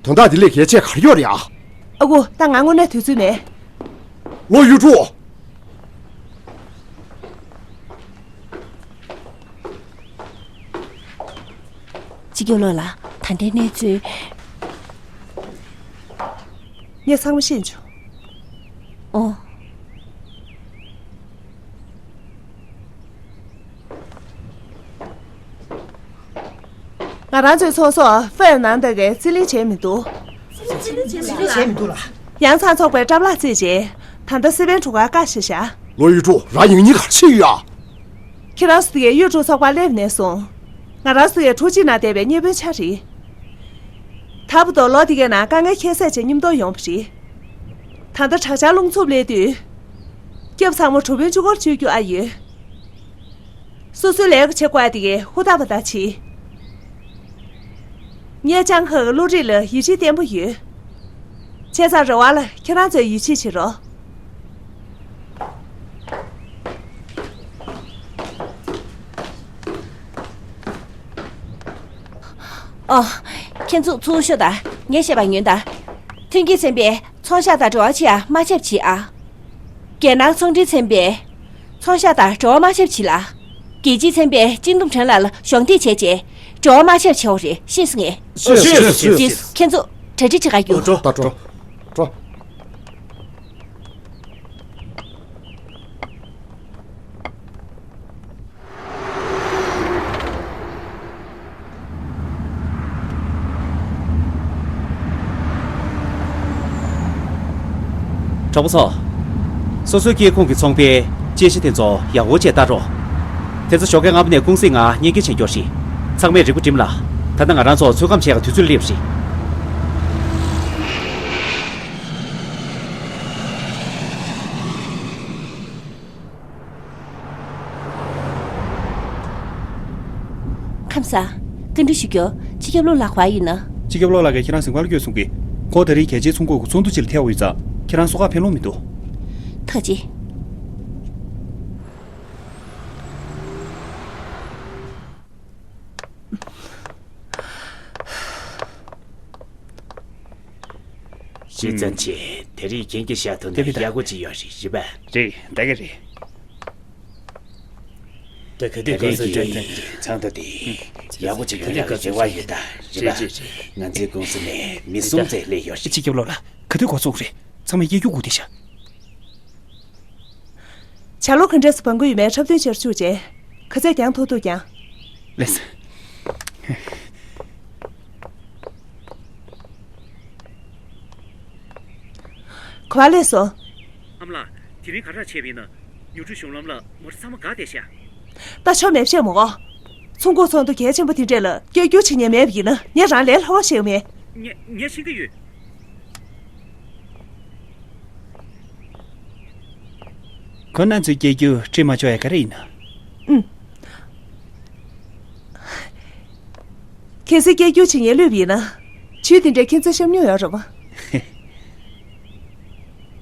དོན་དག་འདི་ལས་གལ་ཆེ་ག་རེ་ཡོད་རེད་ཨ། ཨ་ཁུ་ད་ང་དངོས་གནས་དུས་ཚོད་མེད། ལོ་ཡུ་ཀྲུའུ། སྤྱི་ཁྱབ་བློན་ལགས། ད་ལྟའི་གནས་ཚུལ། ངས་ཚང་མ་ཤེས་བྱུང་། ཨོ། ང་རང་ཚོའི་ཚོང་ཟོག་ཧྥེ་ནང་དག་གིས་རྩིས་ལེན་བྱས་མི་འདུག་རྩིས་ལེན་བྱས་མི་འདུག་ལ། ཡང་ཚང་ཚོགས་པའི་གྲབས་ལག་རྩིས་རྗེས། ད་ལྟ་སི་པན་གྲུ་ཁར་བཀག་བཞག་བཞག་ལོ་ཡུ་ཀྲུའུ། རང་ཡང་སྙིང་ག་རེ་བྱེད་ཡོད་ཨ། ཁྱེད་རང་ཚོ་དེ་གའི་གཡུ་འབྲུག་ཚོགས་པར་སླེབས་ནས་བཟུང་། ང་རང་ཚོ་དེ་གའི་འཁྲུག་ཆེན་ནང་བསྡད་པའི་གཉེན་སྤུན་ཆགས་རེད། ད་བར་དུ་ལོ་དེ་གའི་ནང་དཀའ་ངལ་ཁྱད་བསད་བྱས་མཉམ་དུ་ཡོང་བ་རེད། ད་ལྟ་དྲག་ཆར་རླུང་འཚུབ་སླེབས་དུས། སྐྱབས་ཚང་མ་གྲུ་དཔོན་གཅིག་པོར་བཅོལ་རྒྱུ་ཨ་ཡོད། སོ་སོའི་ལས་ཀ་བྱེད་དགོས་ཡ་དེ་གའི་ཧུར་ཐག་པ་ད་བྱེད། ངས་ལྕང་ཁ་གི་བློ་རིག་ལ་ཡིད་ཆེས་བརྟན་པོ་ཡོད། བྱས་ཙང་རེ་བ་ལ་ཁྱེད་རང་ཚོས་ཡིད་ཆེས་བྱེད་རོགས། ཨོ། ཁྱེད་ཚོ་ཚུར་ཤོག་དང་། ངས་བཤད་པ་ཉོན་དང་། ཐོན་སྐྱེད་ཚན་པས་ཚོང་ཤག་དང་འབྲེལ་བ་བྱེད་ཡ་མ་ཆད་པ་བྱེད་ཨ། རྒྱལ་ནང་ཚོང་འབྲེལ་ཚན་པས་ཚོང་ཤག་དང་འབྲེལ་བ་མ་ཆད་པ་བྱེད་ལ། རྒྱལ་སྤྱིའི་ཚན་པས་སྤྱི་འདོམས་ཁྲེན་ལགས་ལ་གཞོགས་འདེགས་བྱས་རྗེས་འབྲེལ་བ་མ་ཆད་པ་བྱེད་དགོས་རེད། ཤེས་སོང་ངས། ཤེས་སོང་། ཤེས་སོང་། ཁྱེད་ཚོ་གྲ་སྒྲིག་བྱེད་ག་རྒྱུགས། འགྲོ་འགྲོ་འགྲོ། གྲོགས་པོ་ཚོ། སོ་སོའི་སྐྱེ་ཁུངས་ཀྱི་ཚོང་པའི་དཔྱད་གཞི་དེ་ཚོ་ཡག་པོ་བྱས་ལྟ་རོགས། དེ་ཚོ་ཞོགས་ཀས་སྔ་པོ་ནས་ཀུང་སིའི་ནང་བརྙན་འཕྲིན་བྱེད་རྒྱུ་རེད། ཚང་མས་རིག་པ་སྒྲིམ་ལ། ད་ལྟ་ང་རང་ཚོ་ཚོད་བགམ་བྱེད་ཡག་དུས་ཚོད་སླེབས་རེད། ཁམས་བཟང་། བཀའ་འདྲི་ཞུ་རྒྱུ། སྤྱི་ཁྱབ་བློན་ལགས་ག་པར་ཡོད་ན། སྤྱི་ཁྱབ་བློན་ལགས་ཀྱིས་ཁྱེད་རང་གཟིམ་ཁང་ལ་བསྐྱོད་གསུང་གི། ཁོང་ད་རེས་རྒྱལ་སྤྱིའི་ཚོང་འགུག་གི་ཚོགས་འདུ་ཅིག་ལ་ཐེ་བ་ཡོད་ཙང་། ཁྱེད་རང་གསོལ་ཁ་ཕེབས་ལོང་མི་འདུག་ཐུགས་རྗེ་ཆེ། ཤེས་ཙམ་བྱས། དེ་རིང་རྒན་གྱིས་བཤད་ཐུབ་ན་ཡག་པོ་ཅིག་ཡོད་རེད། རེད་པ། རེད། ད་ག་རེད། ད་ག་དུས་གང་སར་བསྐྱོད་ཐུབ་ན་ཚོགས་འདུ་དེ་ཡག་པོ་ཅིག་ཡོང་ཡག་རེ་བ་ཡོད་ད། རེད་པ། ང་ཚོའི་ཀུང་སི་ནས་མི་གསུམ་ཙམ་སླེབས་ཡོད་རེད། སྤྱི་ཁྱབ་བློན་ལགས། ག་དུས་འགོ་ཚུགས་རེད། ཚང་མས་སྐད་སྒྱུར་སྒུག་བསྡད་ཤག་ཇ་ལོ་ག་འདྲས་སེ་སྦང་གི་ཡོད་མེད་འཁྲབ་སྟོན་བྱེད་རུ་བཅུག་རྗེས། ག་ཚད་རྒྱག་ཐུབ་ཐུབ་རྒྱག་ལགས་སོ། ག་པར་སླེབས་སོང་། ཨ་མ་ལགས། དེ་རིང་ག་རེ་བྱས་པ་ཡིན་ན། ཉུང་འཕྲི་གཞུང་ལམ་ལ་མོ་ཊ་ཚང་མ་འགག་བསྡད་ཤག་ད་ཆོ་མེད་བཤད་མོ་གོ། ཚོང་འགུག་ཚོགས་འདུ་གལ་ཆེན་པོ་དེ་འདྲས་ལ་སྐད་སྒྱུར་བྱེད་མཁན་མེད་པ་ཡིན་ན་ངས་རང་ལས་སླ་བོ་ཤེས་ཀྱི་མེད། ངས་ངས་ཤེས་ཀྱི་ཡོད། ཁོ་རྣམ་ཚོའི་སྐད་སྒྱུར་འཁྲིད་མ་ཆོག་ཡ་ག་རེ་ཡིན་ན། ཨུམ། གལ་སྲིད་སྐད་སྒྱུར་བྱེད་མཁན་སླེབས་པ་ཡིན་ན། ཁྱོད་དེ་འདྲའི་ཁྱིམ་མཚེས་ཤོབ་སྙོམས་ཡོད་རེད་པ།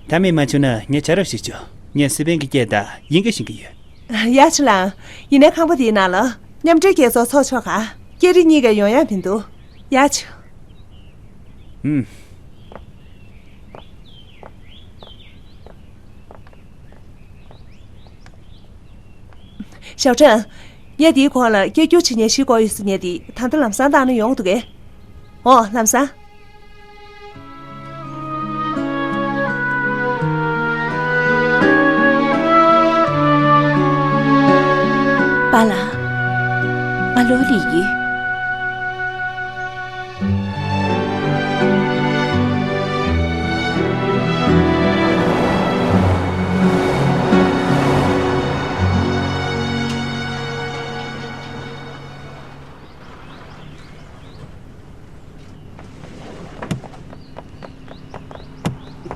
ད་མེད་མ་བྱུང་ན་ངས་བྱ་རོགས་ཤིག་བྱོས། ངས་སི་པན་གྱི་སྐད་དང་དབྱིན་སྐད་ཤེས་ཀྱི་ཡོད། ཡ་ཆུ་ལང་། ཡིན་ནའི་ཁང་པ་དེའི་ནང་ལ་མཉམ་འབྲེལ་རྒྱལ་ཚོགས་ཚོགས་ཆོག་ག། སྐད་རིགས་གཉིས་ཀ་ཡོང་ཡ་མི་འདུག། ཡ་ཆུ། ཨུམ། ཞའོ་ཀྲང་། ངས་འདིའི་གོང་ལ་སྐད་སྒྱུར་བྱེད་མཁན་བཞི་བསྐོ་ཡོད་ཟེར་མཁན་དེ་ད་ལྟ་ལམ་སང་བཏང་ན་ཡོང་འདུག་གས། ཨོ། ལམ་སང་། པཱ་ལགས། ང་ལོ་ལི་ཡིན།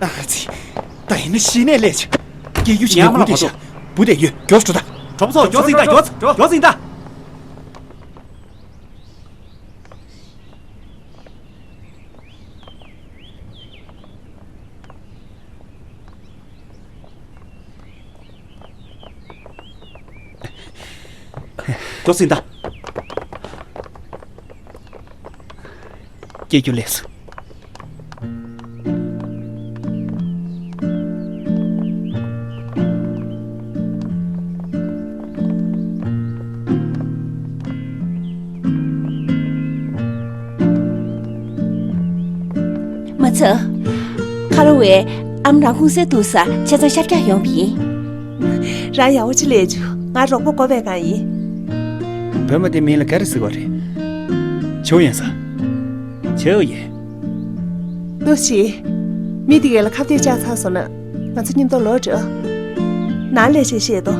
ཨ་ཙི། ད་ཡིན་ན་གཞི་ནས་ལས་བྱེད། སྐྱེ་རྒྱུ་ཞིག་ཡང་མ་ལ་མ་ཐོག། བུ་དེ་ཡོད། མགྱོགས་སུ་འགྲོ་ད། གྲོགས་པོ་ཚོ། མགྱོགས་ཟིན་ད། མགྱོགས་མགྱོགས་ཟིན་ད། མགྱོགས་ཟིན་ད། སྐྱེ་རྒྱུ་ལས་སུ། མ་ཚད། ཁ་ལོ་བས་ཨམ་རང་ཁུང་སེ་འདུག་ས་ཆ་ཚང་ཤར་རྒྱག་ཡོང་བ་ཡིན། རང་ཡག་པོ་ཅིག་ལས་བྱུང་། ང་རོགས་པ་དགོས་པའི་གང་ཡིན། བོད་མོ་དེ་མིང་ལ་ག་རེ་ཟེར་བ་རེད། ཆོས་ཡིན་ས། ཆོས་ཡིན། ལོ་ཞིག་མི་དེ་གས་ལ་ཁ་གཏད་བཅག་ཚར་སོང་ན། ང་ཚོ་མཉམ་དུ་ལོག་འགྲོ། ནང་ལས་བྱེད་བཤད་དོ།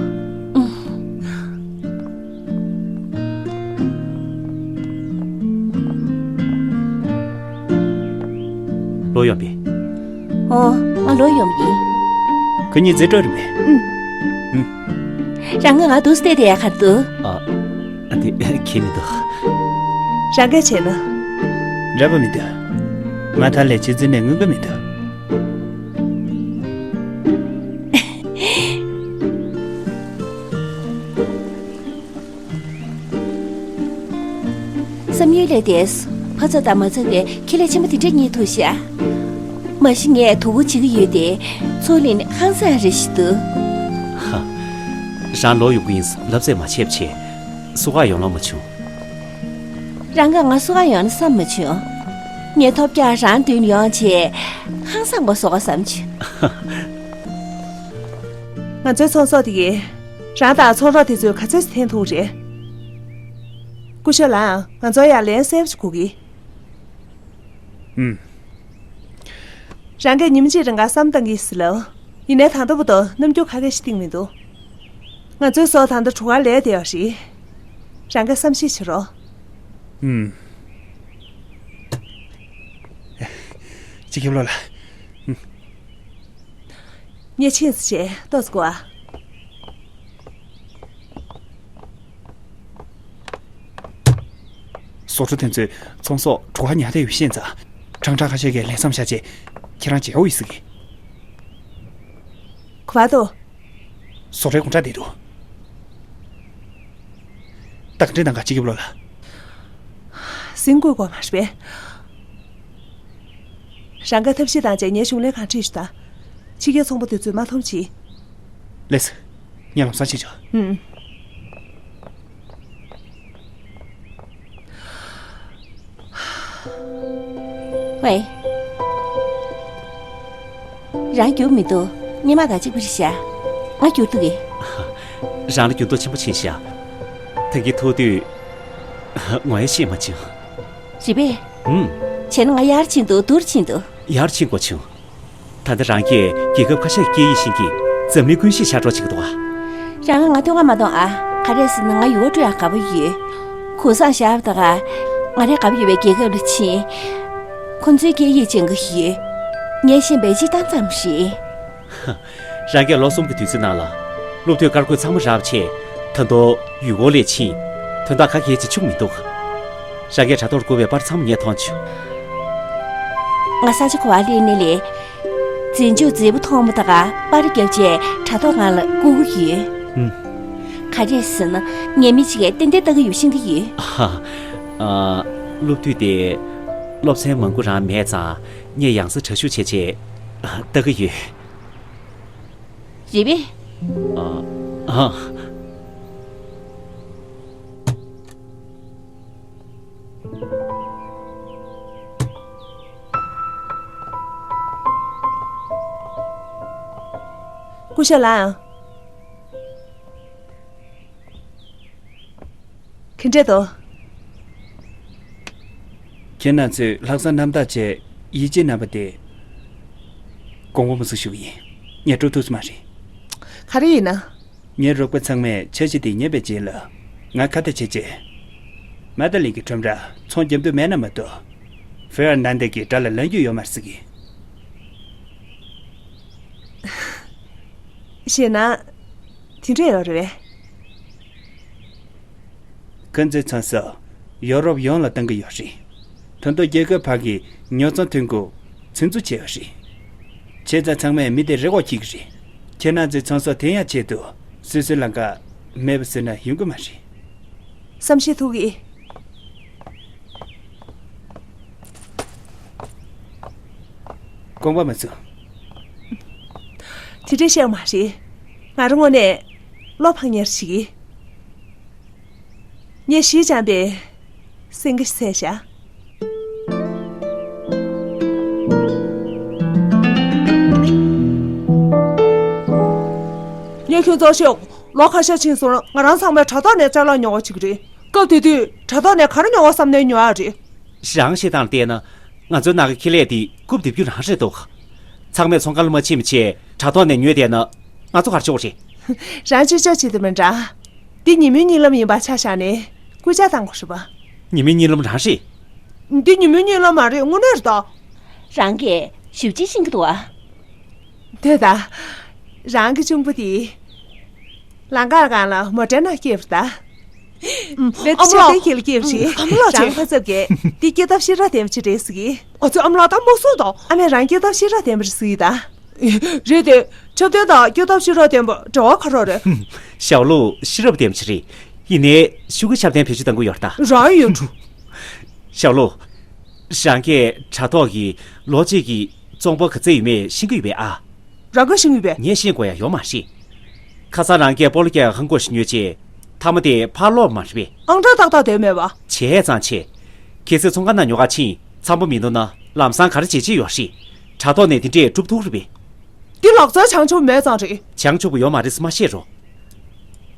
ལོ་ཡོང་པས། ཨོ། ང་ལོ་ཡོང་ཡིན། ཁོ་གཉིས་རྩེད་འགྲོ་རེད་པས། ཨུམ། ཨུམ། རང་ང་ང་དུ་སྟེ་དེ་ཡ་ཁར་དུ། ཨ། ཨ་དེ་ཁྱེད་མི་འདུག། རང་ག་བྱས་ན། འདྲ་པོ་མི་འདུག། མ་མཐའ་ལས་ཆེ་ཚུལ་ནས་དངུལ་ག་མི་འདུག། བསམ་ཡུལ་ལས་འདས། ཕ་ཚ་དང་མ་ཚ་བའི་ཁེ་ལས་ཆེན་པོ་དེ་འདྲ་རྙེད་ཐུབ་ཤག། མ་གཞི་ངས་དོ་ཁུར་བྱེད་ཀྱི་ཡོད་དེ། ཚུར་ལེན་ཧང་སང་རེ་ཞིག་འདུག། ཧ། རང་ལོག་ཡོང་གི་ཡིན་ལབ་ཚད་མ་བྱས་བྱས། སོ་ཁ་ཡོང་ལོང་མ་བྱུང་། རང་གིས་ང་སོ་ཁ་ཡོང་ན་བསམ་མ་བྱུང་། ངས་ཐོབ་རྒྱག་རང་མདུན་ཡོང་བྱས། ཧང་སང་གོ་སོ་ཁ་བསམ་བྱུང་། ང་ཚོའི་ཚོང་ཟོག་དེ་གས། རང་དང་ཚོང་རོགས་དེ་ཚོས་ག་ཚོད་འཐེན་ཐུབ་རེད། སྐུ་ཞབས་ལགས། ང་ཚོ་ཡར་ལན་གསལ་པོ་ཞིག་གོ་གི། ཨུམ། རང་གིས་ཉིན་གཅིག་རིང་ག་བསམ་བཏང་གི་ཟེར་ལབ། ཡིན་ནའི་ད་ལྟ་བར་དུ་རྣམ་འགྱུར་ག་གེ་ཞིག་བསྟན་མི་འདུག། ང་ཚོའི་ཟོག་ད་ལྟ་གྲུ་ཁར་ལས་བསྡད་ཡོད་རེད། རང་གིས་བསམ་ཤེས་བྱེད་རོགས། ཨུམ། སྤྱི་ཁྱབ་བློ་ལ། ངས་ཕྱིན་ཟེར་བྱས་ཏོག་ཙམ་སྒུག་ཨ། ཟོག་འགྲོ་དེ་ཚོས་ཚོང་ཟོག་གྲུ་ཁར་ཉར་བསྡད་ཡོད་ཤེས་ཙང་། ཁྲང་ཁྲང་ཁ་ཤས་ཀྱིས་ལས་མཚམས་བཞག་རྗེས་ཁྱེད་རང་མཇལ་འོ་ཡིན་ཟེར་གི། ག་པར་འདུག། ཟོག་རའི་དགོང་དག་བསྡད་འདུག། ད་ག་འདྲ་གནང་ག་སྤྱི་ཁྱབ་བློ་ལ། ཟིན་དགོས་དགོས་མ་རེད་པས། རང་ག་ཐབས་ཤེས་བཏང་བྱས་ངའི་གཞུང་ལས་ཁང་ཁྲིད་ཞུ་ད། ཕྱི་རྒྱལ་ཚོང་པ་དེ་ཚོས་མ་མཐོང་བྱེད། ལགས་སོ། ངས་ལམ་སང་ཕྱིན་ཆོག། ཨུམ། ཝེ། རང་འགྱུར་མི་འདུག། སྔོན་མ་དང་གཅིག་པ་རེད་ཤག། ང་འགྱུར་འདུག་གས། རང་ལ་འགྱུར་ལྡོག་ཆེན་པོ་ཕྱིན་ཤག། ད་གིན་ཐུག་དུས། ངོ་ཡང་ཤེས་མ་བྱུང་། རེད་པས། ཨུམ། བྱས་ན་ང་ཡར་ཕྱིན་འདུག། སྡུག་རུ་ཕྱིན་འདུག། ཡར་ཕྱིན་དགོས་བྱུང་། ད་ལྟ་རང་གིས་རྒྱལ་ཁབ་ཁ་ཤས་ཀྱི་སྐད་ཡིག་ཤེས་ཀྱིས་འཛམ་གླིང་ཀུན་ཤེས་ཤར་འགྲོ་བྱེད་ཀྱི་འདུག་ག། རང་ང་ལྟོས་ང་མ་གཏོང་ཨ། ག་རེ་ཟེར་ན་ང་ཡུལ་སྐོར་འགྲོ་ཡག་དགའ་པོ་ཡོད། གུང་སེང་བཞག་པ་དང་། ང་རང་དགའ་པོ་ཡོད་པའི་རྒྱལ་ཁབ་ལ་ཕྱིན། ཁོང་ཚོའི་སྐད་ཡིག་སྦྱང་གི་ཡོད། ངས་ཤེས་པའི་སྤྱིར་བཏང་ཙམ་རེད། རང་གིས་ལོ་གསུམ་གྱི་དུས་ཚོད་ནང་ལ་སློབ་དུས་དཀར་གོས་ཚང་མ་རག་བྱས། ད་དུང་ཡུལ་སྐོར་ལ་ཕྱིན། དོན་དག་ག་གེ་ཅིག་བྱུང་མི་འདུག། རང་གིས་དྲ་ཐོག་བསྐུར་བའི་པར་ཚང་མ་ངས་མཐོང་བྱུང་། ང་ས་ཆ་ག་པར་སླེབས་ནའི་ལས། རྗེས་འཇུག་མཛེས་པོ་མཐོང་མ་ཐག་པར་བརྒྱབ་བྱས་དྲ་ཐོག་སྒང་ལ་བསྐུར་གྱི་ཡོད། ཨུམ། ག་རེ་རེད་ཟེར་ན། ངའི་མི་གཅིག་གིས་ཏན་ཏན་ལྟ་གི་ཡོད། ཤེས་ཀྱི་ཡོད། ཧ། ཨ། སློབ་དུས་དེ། སློབ་ཚན་མང་པོ་རང་མེད་ཙང་ངས་ཡང་སེ་དྲ་ཞུགས་བྱས་བྱས། ལྟ་གི་ཡོད། རེད་པས། ཨ། ཨ། སྐུ་ཞབས་ལགས། ག་འདྲ་འདུག་ཁྱེད་རྣམ་ཚོས་ལྷག་བསམ་རྣམ་དག་བྱས་ཡིད་ཆེས་གནང་བ་དེ་དགོངས་པ་མ་ཚོམ་ཞུ་གི་ཡིན། ངས་སྤྲོ་ཐུབ་ས་མ་རེད། ག་རེ་ཡིན་ན། ངའི་རོགས་པ་ཚང་མས་འཆར་གཞི་དེ་ཉན་པའི་རྗེས་ལ་ང་ཁ་བརྡ་བྱས་རྗེས། མ་ཏཱ་ལི་གི་ཁྲོམ་ར་ཚོང་རྒྱབ་འདོད་མེད་ན་མ་གཏོགས། ཧྥེ་ཨར་ནན་ཏེ་གི་དགྲ་ལ་ལངས་རྒྱུ་ཡོད་མ་རེད་ཟེར་གི། ཞེ་ན། དེ་འདྲ་ཡོད་རེད་པས། ཁོ་ཚོའི་ཚོང་ཟོག་ཡོ་རོབ་ཡོངས་ལ་གཏོང་གི་ཡོད་རེད། ད་དུང་རྒྱལ་ཁབ་ཁག་གི་ཉོ་ཚོང་ཐོན་ཁུངས་ཚོད་འཛུགས་བྱས་ཡོད་རེད། བྱས་ཙང་ཚང་མས་མི་དེ་རེ་བ་འཁྱེར་གི་རེད། ཁྱེད་རྣམ་ཚོའི་ཚོང་ཟོག་དེ་ཡང་ཆེད་དུ་སོ་སོའི་ལམ་ཁ་མེད་པ་བཟོས་ན་ཡོང་གི་མ་རེད། བསམ་ཤེས་ཐུབ་ཀྱི། དགོངས་པ་མ་ཚོམ། དེ་འདྲ་བཤད་མ་རེད། ང་རང་ངོས་ནས་བློ་ཕངས་ཉེར་ཞིག་གིས། ངས་གཞིས་འཇམ་པའི་སེང་གེ་བཙལ་བཞག་ངས་ཁྱོད་ཚོར་ཤོག་ལོ་ཁ་ཤས་ཕྱིན་སོང་། ང་རང་ཚང་མས་དྲ་ཐོག་ནས་ཅ་ལག་ཉོ་བ་བྱེད་ཀྱི་རེད། སྐབས་དེ་དུས་དྲ་ཐོག་ནས་ག་རེ་ཉོ་བ་བསམ་ནའི་ཉོ་ཡག་རེད། རང་བཤད་སྟངས་ལ་བལྟས་ན། ང་ཚོའི་ནང་གི་ཁེ་ལས་འདི་རྐུབ་རྡེབ་རྒྱུ་རང་རེད་འདུག་ཚང་མས་ཚོང་ཁང་ལ་མ་ཕྱིན་པ་བྱས་དྲ་ཐོག་ནས་ཉོས་བསྡད་ན་ང་ཚོ་ག་རེ་ཆོག་རེད། རང་ཆོས་ཆོག་བྱེད་དུ་མི་འདྲ། འདི་ཉིན་མོའི་གཉིད་ལམ་ཡིན་པ་ཆ་བཞག་ནས་སྐུལ་ལྕག་བཏང་དགོས་རེད་པ། ཉིན་མོའི་གཉིད་ལམ་རང་རེད། འདི་ཉིན་མོའི་གཉིད་ལམ་མ་རེད། དངོས་གནས་རེད་ད། རང་གིས་ཞིབ་དཔྱད་ཤེས་ཀྱི་འདུག་ཨ། འདོད་ད། རང་གི་གཅུང་པོ་དེ། ལང་ཀར་སྒང་ལ་མོ་ཊའི་ནང་སྐྱེས་པ་རེད་ད། ཨམ། བེད་ཨ་མ་ཆབ་ལགས། ལྡན་ཁྱེད་ལ་སྐྱེས་པ་རེད། ཨ་མ་ལགས་རང་ཁྱེད། ཁ་ཚབ་ཀྱིས་འདི་སྐྱེས་སྟོབས་ཤེས་རབ་ལྡན་པ་ཅིག་རེད་ཟེར་གི། ཨ་ཙི། ཨ་མ་ལགས་ད་མ་གསུངས་དང་། ཨ་མས་རང་སྐྱེས་སྟོབས་ཤེས་རབ་ལྡན་པ་རེད་ཟེར་གི་ད། རེད་དེ། འཁྲབ་སྟོན་དང་སྐྱེས་སྟོབས་ཤེས་རབ་ལྡན་པ་འབྲེལ་བ་ག་རེ་རེད། ཞའོ་ལུའུ་ཤེས་རབ་ལྡན་པ་ཅིག་རེད། ཡིན་ནའི་ཤུགས་ཀྱི་ཆབ་ལྡན་བེད་སྤྱོད་གཏང་གི་ཡོད་རེད་ད། རང་ཡོད་འགྲོ། ཞའོ་ལུའུ། རང་གིས་དྲ་ཐོག་གི་ལོ་གཅིག་གི་བཙོང་པ་ག་ཚད་ཡོད་མེད་ཤེས་ཀྱི་ཡོད་པས་ཨ། རང་གིས་ཤེས་ཀྱི་ཡོད་པས། ངས་ཤེས་དགོས་ཡ་ཡོད་མ་རེད། ཁ་སང་རང་གིས་སྤོ་ལོ་རྒྱག་ཡ་ཧང་གོ་ཞིག་ཉོས་རྗེས། མཐའ་མ་དེ་ཕར་སློག་མ་རེད་པས། ཨང་གྲངས་ཏག་ཏག་དེ་མེད་པ། བྱས་ཙང་ཆེ། གལ་སྲིད་ཚོང་ཁང་ནང་ཉོ་ག་ཕྱིན་འཚམ་པོ་མི་འདུག་ན་ལམ་སང་ག་རེ་བྱེད་ཀྱི་ཡོད་རེད། དྲ་ཐོག་ནས་དེ་འདྲས་སྒྲུབ་ཐུབ་རེད་པས། འདི་ལག་རྩལ་བྱང་ཆུབ་མེད་ཙང་རེད། བྱང་ཆུབ་ཡོད་མ་རེད་ཟེར་མ་བཤད་རོགས།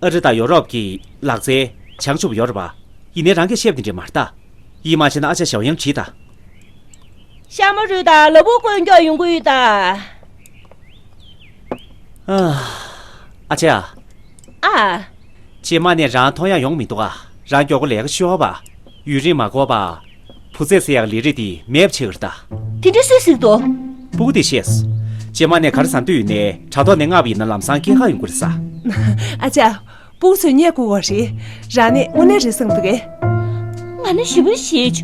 ཨ་རི་དང་ཡོ་རོབ་ཀྱི་ལག་རྩལ་བྱང་ཆུབ་ཡོད་རེད་པ། ཡིན་ནའི་རང་གིས་བཤད་པ་དེ་འདྲས་མ་རེད་ད། ཡིད་མ་ཆེས་ན་ཨ་ཅག་ཞའོ་ཡང་དྲིས་ད། ཤ་མོ་རུས་དང་ལ་ཕུག་དཀོན་མཆོག་ཡོང་གི་ཡོད་ད། ཨ། ཨ་ཅག་ཨ། རྗེས་མ་ནས་རང་མཐོང་ཡག་ཡོང་མི་འདུག་ཨ། རང་མགྱོགས་པོ་ལས་ཀ་ཤོག་པ། ཡུན་རིང་མ་འགོར་བར། བུ་ཚ་ཟེར་ཡག་ལས་རིགས་འདི་མེད་པ་བྱེད་ཀྱི་རེད་ད། དེ་འདྲ་སུས་གཟིགས་འདུག་སྤུ་གུ་དེས་ཤེས། རྗེས་མ་ནས་ག་རེ་ཟ་འདོད་ཡོད་ནའི་དྲ་ཐོག་ནས་མངགས་པ་ཡིན་ན་ལམ་སང་སྐྱེལ་ག་ཡོང་གི་རེད་ས། ཨ་ཅག་སྤུ་གུ་ཚོས་བརྙས་བསྐུར་བ་རེད། རང་ནི་དངོས་གནས་རེད་བསམ་འདུག་གས། ང་ནི་ཞེ་པོ་ཞེད་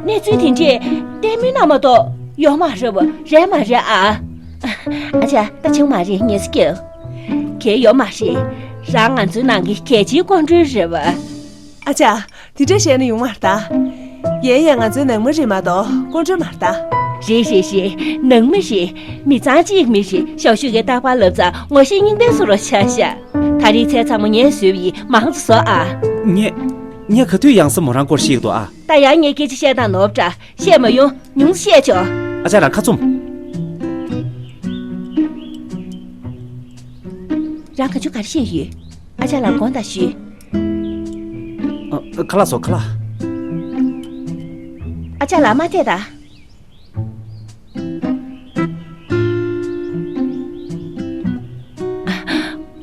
བྱུང་། གནས་ཚུལ་དེ་འདྲས་ལྟད་མོའི་ནང་མ་གཏོགས་ཡོད་མ་རེད་པ། རེད་མ་རེད་ཨ། ཨ་ཅག་ད་ཆུང་མ་རེད། ངལ་གསོ་རྒྱབ། གལ་ཡོད་མ་རེད། རང་ང་ཚོའི་ནང་གི་གལ་ཆེའི་སྐུ་མགྲོན་རེད་པ། ཨ་ཅག་དེ་འདྲ་བཤད་ན་ཡོང་མ་རེད་ད། ཡིན་ཡང་ང་ཚོའི་ནང་མི་རེད་མ་གཏོགས་སྐུ་མགྲོན་མ་རེད་ད། རེད་རེད་རེད། ནང་མི་རེད། མི་ཚང་གཅིག་མི་རེད། ཞའོ་ཤུ་གིས་རྟག་པར་ལབ་ཙང་ངོ་ཤེས་སྙིང་ལྡན་བཟོ་འདྲ་ཆགས་ཤག་ད་རེས་ཚལ་ཚང་མ་ངས་བཟོས་པ་ཡིན། མང་ཙམ་བཟོ་ཨ། ངས། ངས་ག་དུས་ཡང་སེ་མོ་རང་སྐོར་ཤེས་ཀྱི་འདུག་ཨ། ད་ཡང་ངས་སྐད་ཆ་བཤད་སྟངས་ནོར་བ་འདྲ། བཤད་མ་ཡོང་། ཉུང་ཙམ་བཤད་ཆོག་ཨ་ཅག་རང་ཁ་བཙུམ། རང་ག་ཚོད་ག་རེ་བཤད་ཡོད། ཨ་ཅག་ལ་དགོངས་དག་ཞུ། ཨ། ཁ་ལག་བཟོ། ཁ་ལག་ཨ་ཅག་ལ་མ་བལྟས་ད།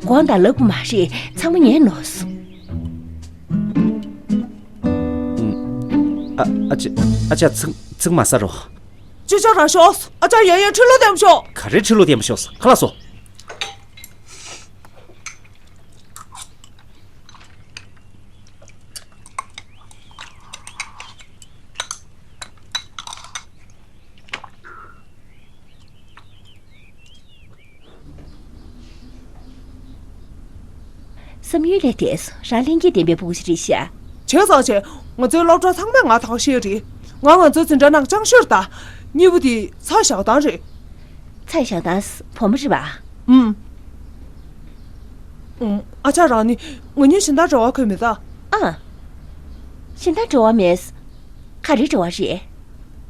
དགོངས་དག་ལབ་དགོས་མ་རེད། ཚང་མ་ངས་ནོར་སོང་། ཨ། ཨ་ཅག་ཨ་ཅག་ཚིག་ཚིག་མ་ཟ་རོགས། ཅི་ཅག་རང་ཤོག་ཨ་ཅག་ཡང་ཡང་ཁྲི་ལོ་བརྟན་པོ་ཤོག་ཁ་རེ་ཁྲི་ལོ་བརྟན་པོ་ཤོག་ཁ་ལག་བཟོ། བསམ་ཡུལ་ལས་འདས་སོང་། རང་ལྷན་སྐྱེས་ལྡན་པའི་ཕྲུ་གུ་ཞིག་རེད་ཤག་བྱས་ཙང་བྱས། ང་ཚོའི་སློབ་གྲྭ་ཚང་མས་ང་ཐག་ཤེས་རེད། ང་ང་ཚོའི་འཛིན་གྲྭ་ནང་ཅང་ཤོར་ད། གཉིས་པོ་དེ་ཚ་བཞག་སྟངས་རེད། ཚ་བཞག་སྟངས་བུ་མོ་རེད་པ། ཨུམ། ཨུམ། ཨ་ཅག་རང་ནི་ང་གཉིས་གཞན་དག་འབྲེལ་བ་གོ་མེད་ད། ཨ། གཞན་དག་འབྲེལ་བ་མེད། ག་རེ་འབྲེལ་བ་རེད།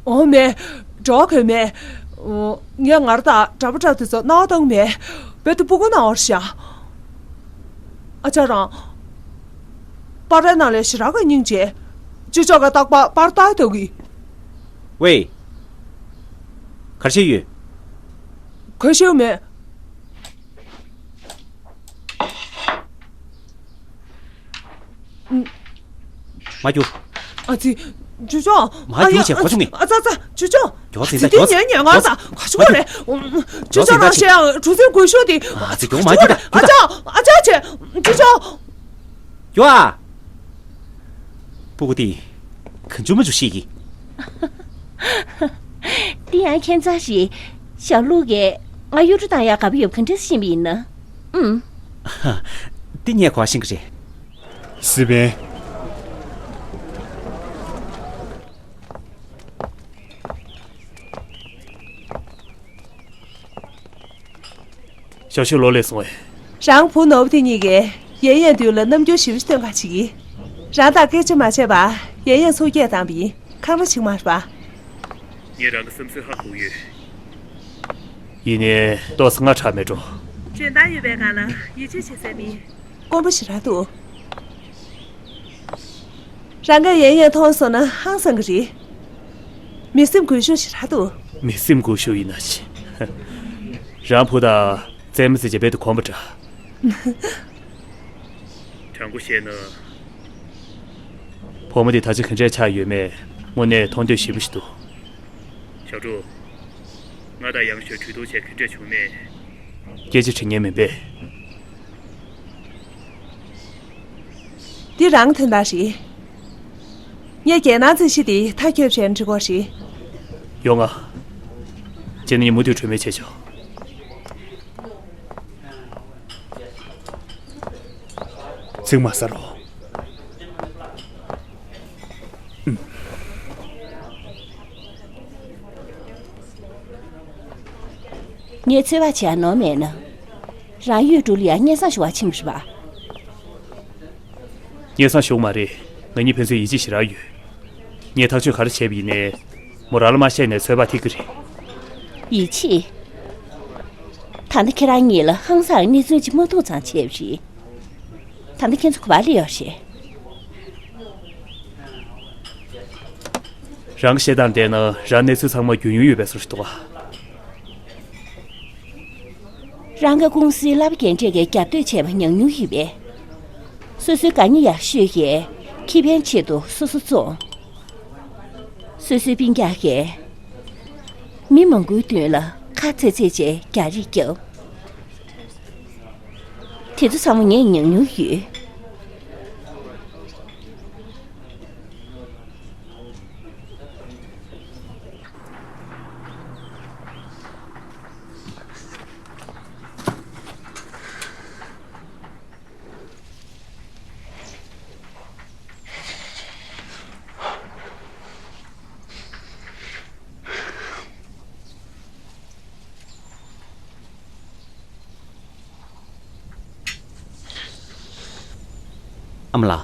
ཨོ་མེད། འབྲེལ་བ་གོ་མེད། ཨོ། ངས་ངར་ད་གྲྭ་པ་གྲྭ་དེ་ཚོ་སྣང་བ་བཏང་མེད། བེ་ཏུ་སྤུ་གུ་སྣང་བར་བཞག་ཨ་ཅག་རང་། པར་རའི་ནང་ལས་ཞེ་དྲག་གི་སྙིང་རྗེ། ཅི་ཅོག་ག་རྟག་པར་པར་ལྟ་དོ་གི། ཝེ། ག་རེ་བྱས་ཡོད། ག་ཤེས་མེད། མ་རྒྱུག་ཨ་ཙི། ཅོ་ཅོ། མ་རྒྱུག་བྱས་གོ་བྱུང་ངས། ཨ་ཙ་ཙ། ཅོ་ཅོ། མགྱོགས་ཟིན་ད་ཙི་དེ་མགྱོགས་ཉན་ཉན་ང་ཙ་ག་ཤུ་གོ་རེད། ཅོ་ཅོ་ནང་བཤད་ཡང་གྲུ་གཟིངས་དགོས་ཤོག་དེ། ཨ་ཙི་མགྱོགས་མ་རྒྱུག་ད། ཨ་ཅག་ཨ་ཅག་ཅེ། ཅོ་ཅོ། ཡོ་ཨ། སྤུ་གུ་དེ། གང་བྱུང་མ་བྱུང་ཤེས་ཀྱི། འདི་ཡང་ཁྱད་མཚར་ཞིག་ཞའོ་ལུག་གིས་ང་གཡོ་འཕྲུག་བཏང་ཡག་དགའ་པོ་ཡོད་པ་ག་འདྲས་ཤེས་པ་ཡིན་ན། ཨུམ། འདི་ངས་གོ་བ་ཤེས་ཀྱི་རེད། སི་པན། ཞའོ་ཞའོ་ལོ་ལས་སོང་བས། རང་བུ་ནོར་བུ་དེ་གཉིས་ཀྱིས་ཡན་ཡན་མདུན་ལ་རྣམ་འགྱུར་ཞིབ་ཞིབ་སྟོན་ག་བྱེད་ཀྱི། རང་དང་སྐད་ཆ་མ་བྱས་པར་ཡན་ཡན་ཚུར་སྐད་བཏང་བ་ཡིན། འཁང་ར་བྱེད་ཀྱི་མ་རེད་པ། ངས་རང་གི་བསམ་ཚུལ་ཧ་གོ་ཡོད། ཡིན་ནའི་ཏོག་ཙམ་སྔ་དྲགས་མེད་འགྲོ། འཇོན་ཐང་ཡོད་པའི་སྒང་ལ་ཡིད་ཆེས་བྱེད་སྲིད་མིན། དཀོན་པོ་ཞེ་དྲག་འདུག་རང་གིས་ཡན་ཡན་མཐོང་སོང་ན་ཧང་སང་གི་རེད། མི་སེམས་འགུལ་ཤུགས་ཞེ་དྲག་འདུག་མི་སེམས་འགུལ་ཤུགས་ཡིན་ན་ཅི། རང་བུ་དང་རྩེད་མོ་རྩེ་བྱེད་པའི་དུ་གོམ་པ་འདྲ། དྲང་པོ་བཤད་ན། བུ་མོ་དེ་ད་ཆ་ག་འདྲས་ཆགས་ཡོད་མེད་དངོས་གནས་མཐོང་འདོད་ཞེ་པོ་ཞིག་འདུག་ཞའོ་ཀྲུའུ། ང་དང་ཡང་ཞོའི་གྲོས་བསྡུར་བྱས་ག་འདྲས་བྱུང་མེད། སྐད་ཆ་དྲི་མཁན་མིན་པས། འདི་རང་དོན་དག་རེད། ངས་རྒྱལ་ནང་རྩིས་གཞི་དེ་མཐའ་འཁྱོལ་བྱས་ན་འགྲིག་གོ་རེད། ཡོང་ང་། བྱས་ན་ངས་མུ་མཐུད་གྲོས་མོལ་བྱས་ཆོག་ཚིག་མ་ཟ་རོགས། ངས་ཚོད་དཔག་བྱས་ནོར་མེད་ན། རང་ཡུལ་གྲུ་ལ་ཡང་སྙན་སེང་ཞུ་བར་ཕྱིན་པ་རེད་པ། སྙན་སེང་ཞུ་མ་རེད། ང་གཉིས་ཕན་ཚུན་ཡིད་ཆེས་ཞེ་དྲག་ཡོད། ངས་ཐག་གཅོད་ག་རེ་བྱས་པ་ཡིན་ནའི། མོ་རང་ལ་མ་བཤད་ནས་ཚོད་དཔག་ཐེག་གི་རེད། ཡིད་ཆེས། ད་ལྟ་ཁྱེད་རང་གཉིས་ལ་ཧང་སང་གནས་ཚུལ་ཅིག་མ་ཐུག་ཙང་བྱས་པ་རེད། ད་ལྟ་ཁྱེད་ཚོ་ག་པར་སླེབས་ཡོད་རེད། རང་གི་བཤད་སྟངས་བལྟས་ན་རང་གནས་ཚུལ་ཚང་མ་རྒྱུས་ཡོད་པའི་བཟོ་ཞིག་འདུག་ག་རང་གི་ཀུང་སིའི་གླ་པ་རྒན་གྲས་ཀྱིས་རྒྱབ་གཏོད་བྱས་པ་ཉམས་མྱོང་ཡོད་པས། སོ་སོའི་དགའ་ཉེ་ཡག་ཤོས་ཀྱིས་ཁེ་ཕན་ཆེད་དུ་སོ་སོ་བཙོང་། སོ་སོའི་སྤུན་ཀྱག་གིས་མི་མང་པོའི་མདུན་ལ་ཁ་ཚེག་ཚེག་བྱས་རྒྱག་རེས་བརྒྱབ། དེ་ཚོ་ཚང་མ་ངས་ཉམས་མྱོང་ཡོད། ཨ་མ་ལགས།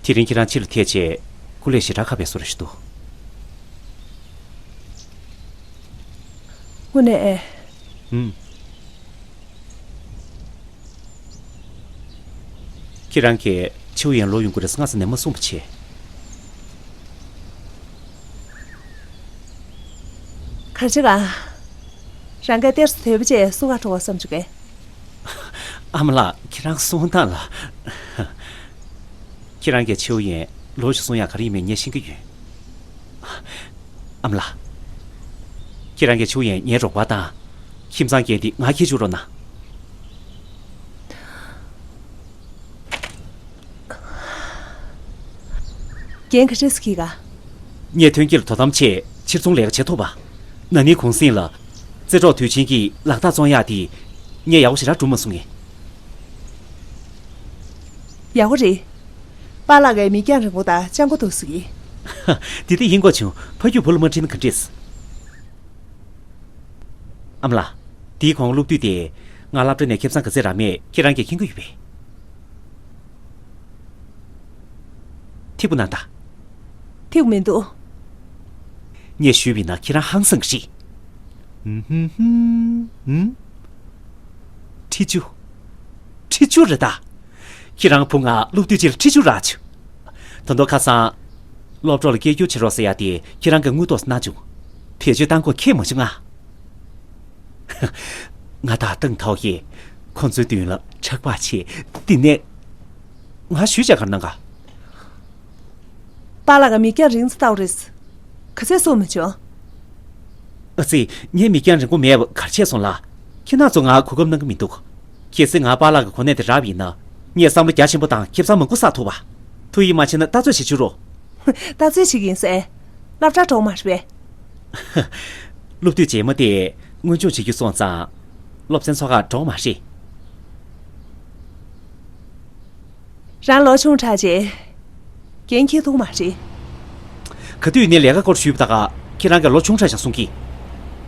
དེ་རིང་ཁྱེད་རང་ཕྱི་ལ་ཐད་བྱས་སྐུ་ལས་ཞེ་དྲག་ཁག་པའི་བཟོ་འདྲ་ཞིག་འདུག་དངོས་གནས། ཨུམ། ཁྱེད་རང་གིས་ཆའོ་ཡན་ལོག་ཡོང་གི་རེད་ཟེར་སྔ་ས་ནས་མ་གསུངས་པ་བྱས། ག་རེ་བྱེད་ག་རང་གིས་གཏེར་སུ་དོད་པོ་བྱས་གསུང་ག་འགྲོ་བ་བསམ་བྱུང་གས། ཨ་མ་ལགས། ཁྱེད་རང་གསུང་སྟངས་ལ། ཁྱེད་རང་གིས་ཆའོ་ཡན་ལོག་ཞིག་གསུང་ཡག་ག་རེ་ཡིན་མིན་ངས་ཤེས་ཀྱི་ཡོད། ཨ་མ་ལགས། ཁྱེད་རང་གིས་ཆའོ་ཡན་ངའི་རོགས་པ་དང་། ཁྱིམ་ཚང་འགན་འདི་ང་འཁྱེར་བཅུག་རོགས་གནང་། འགན་ག་འདྲས་སུ་འཁྱེར་ག་ངས་ཐོན་སྐྱེད་ལ་དོ་དམ་ཆེད་ཕྱིར་ཚོང་ལས་ཀ་བྱེད་ཐུབ་པ། ན་ནིང་གུང་གསེང་ལ། རྩེ་གྲོགས་དུས་ཆེན་གྱི་ལག་རྟགས་བཙོང་ཡག་དེ། ངས་ཡག་པོ་ཞེ་དྲག་སྒྲུབ་མ་སོང་ངས། ཡག་པོ་རེད། པཱ་ལགས་ཀྱིས་མིག་རྒྱང་རིང་པོ་དང་སྤྱང་པོ་འདུག་ཟེར་གི། དེ་དེ་ཡིན་དགོས་བྱུང་། ཕ་རྒྱུད་བུ་ལ་མ་དྲིས་ན་ག་འདྲས། ཨ་མ་ལགས། དེའི་གོང་སློབ་དུས་དེ། ང་སློབ་གྲྭ་ནས་ཁེ་བཟང་ག་ཚད་རག་མེད་ཁྱེད་རང་གིས་མཁྱེན་གྱི་ཡོད་པས། ཐིག་པ་ན་ད། ཐིག་མི་འདུག་ངས་ཞུས་པ་ཡིན་ན་ཁྱེད་རང་ཧང་སང་གི་རེད། ཧུམ་ཧུམ་ཧུམ། ཧུམ། ཁྲི་བཅུ། ཁྲི་བཅུ་རེད་ད། ཁྱེད་རང་བུ་ང་སློབ་དུས་གཅིག་ལ་ཁྲི་བཅུ་རག་བྱུང་། ད་དུང་ཁ་སང་། སློབ་གྲོགས་ལ་སྐད་སྒྱུར་བྱེད་རོགས་ཟེར་ཡ་དེ་ཁྱེད་རང་གིས་དངུལ་ཏོག་ཙམ་གནང་བྱུང་། བེད་སྤྱོད་བཏང་དགོས་ཁེལ་མ་བྱུང་ང་། ང་དང་ཏང་ཐའོ་ཡེ། ཁོང་ཚོའི་མདུན་ལ་ཁྲག་པ་ཆེ། དེ་ནས། ང་ཞུས་བྱ་གར་གནང་ག། པཱ་ལགས་ཀྱིས་མིག་རྒྱང་རིང་ཙམ་ལྟ་བ་རེད། ག་ཚད་སོང་མི་བྱུང་། ཨ་ཙི། ངའི་མིག་རྒྱང་རིང་པོ་མེད་པ་ག་རེ་བྱས་སོང་ལ། ཁྱེད་རང་ཚོ་ང་གོ་སྐབས་གནང་གི་མི་འདུག་གལ་སྲིད་ང་པཱ་ལགས་ཀྱི་གོ་གནས་དེ་རག་པ་ཡིན་ན། ངས་བསམ་བློ་རྒྱ་ཆེན་པོ་དང་ཁེ་བཟང་མང་པོ་བསགས་ཐུབ་པ། ཐུགས་ཡིད་མ་ཆེས་ན་ལྟ་ཚོད་བྱེད་བཅུག་རོགས། ལྟ་ཚོད་བྱེད་ཀྱི་ཡིན་ཟེར། སློབ་གྲྭར་འགྲོ་མ་རེད་པས། སློབ་དུས་རྗེས་མ་དེ་སྔོན་སྦྱོང་བྱེད་རྒྱུ་སོང་ཙང་། སློབ་ཚན་འཚོགས་གར་འགྲོ་མ་རེད། རང་ལོ་ཆུང་དྲགས་རྗེས། འགན་འཁྱེར་ཐུབ་མ་རེད། ག་དུས་ནས་ལས་ཀ་སྐོར་ཞུས་པ་ད་ག་ཁྱེད་རང་གིས་ལོ་ཆུང་དྲགས་ཤག་གསུང་གི།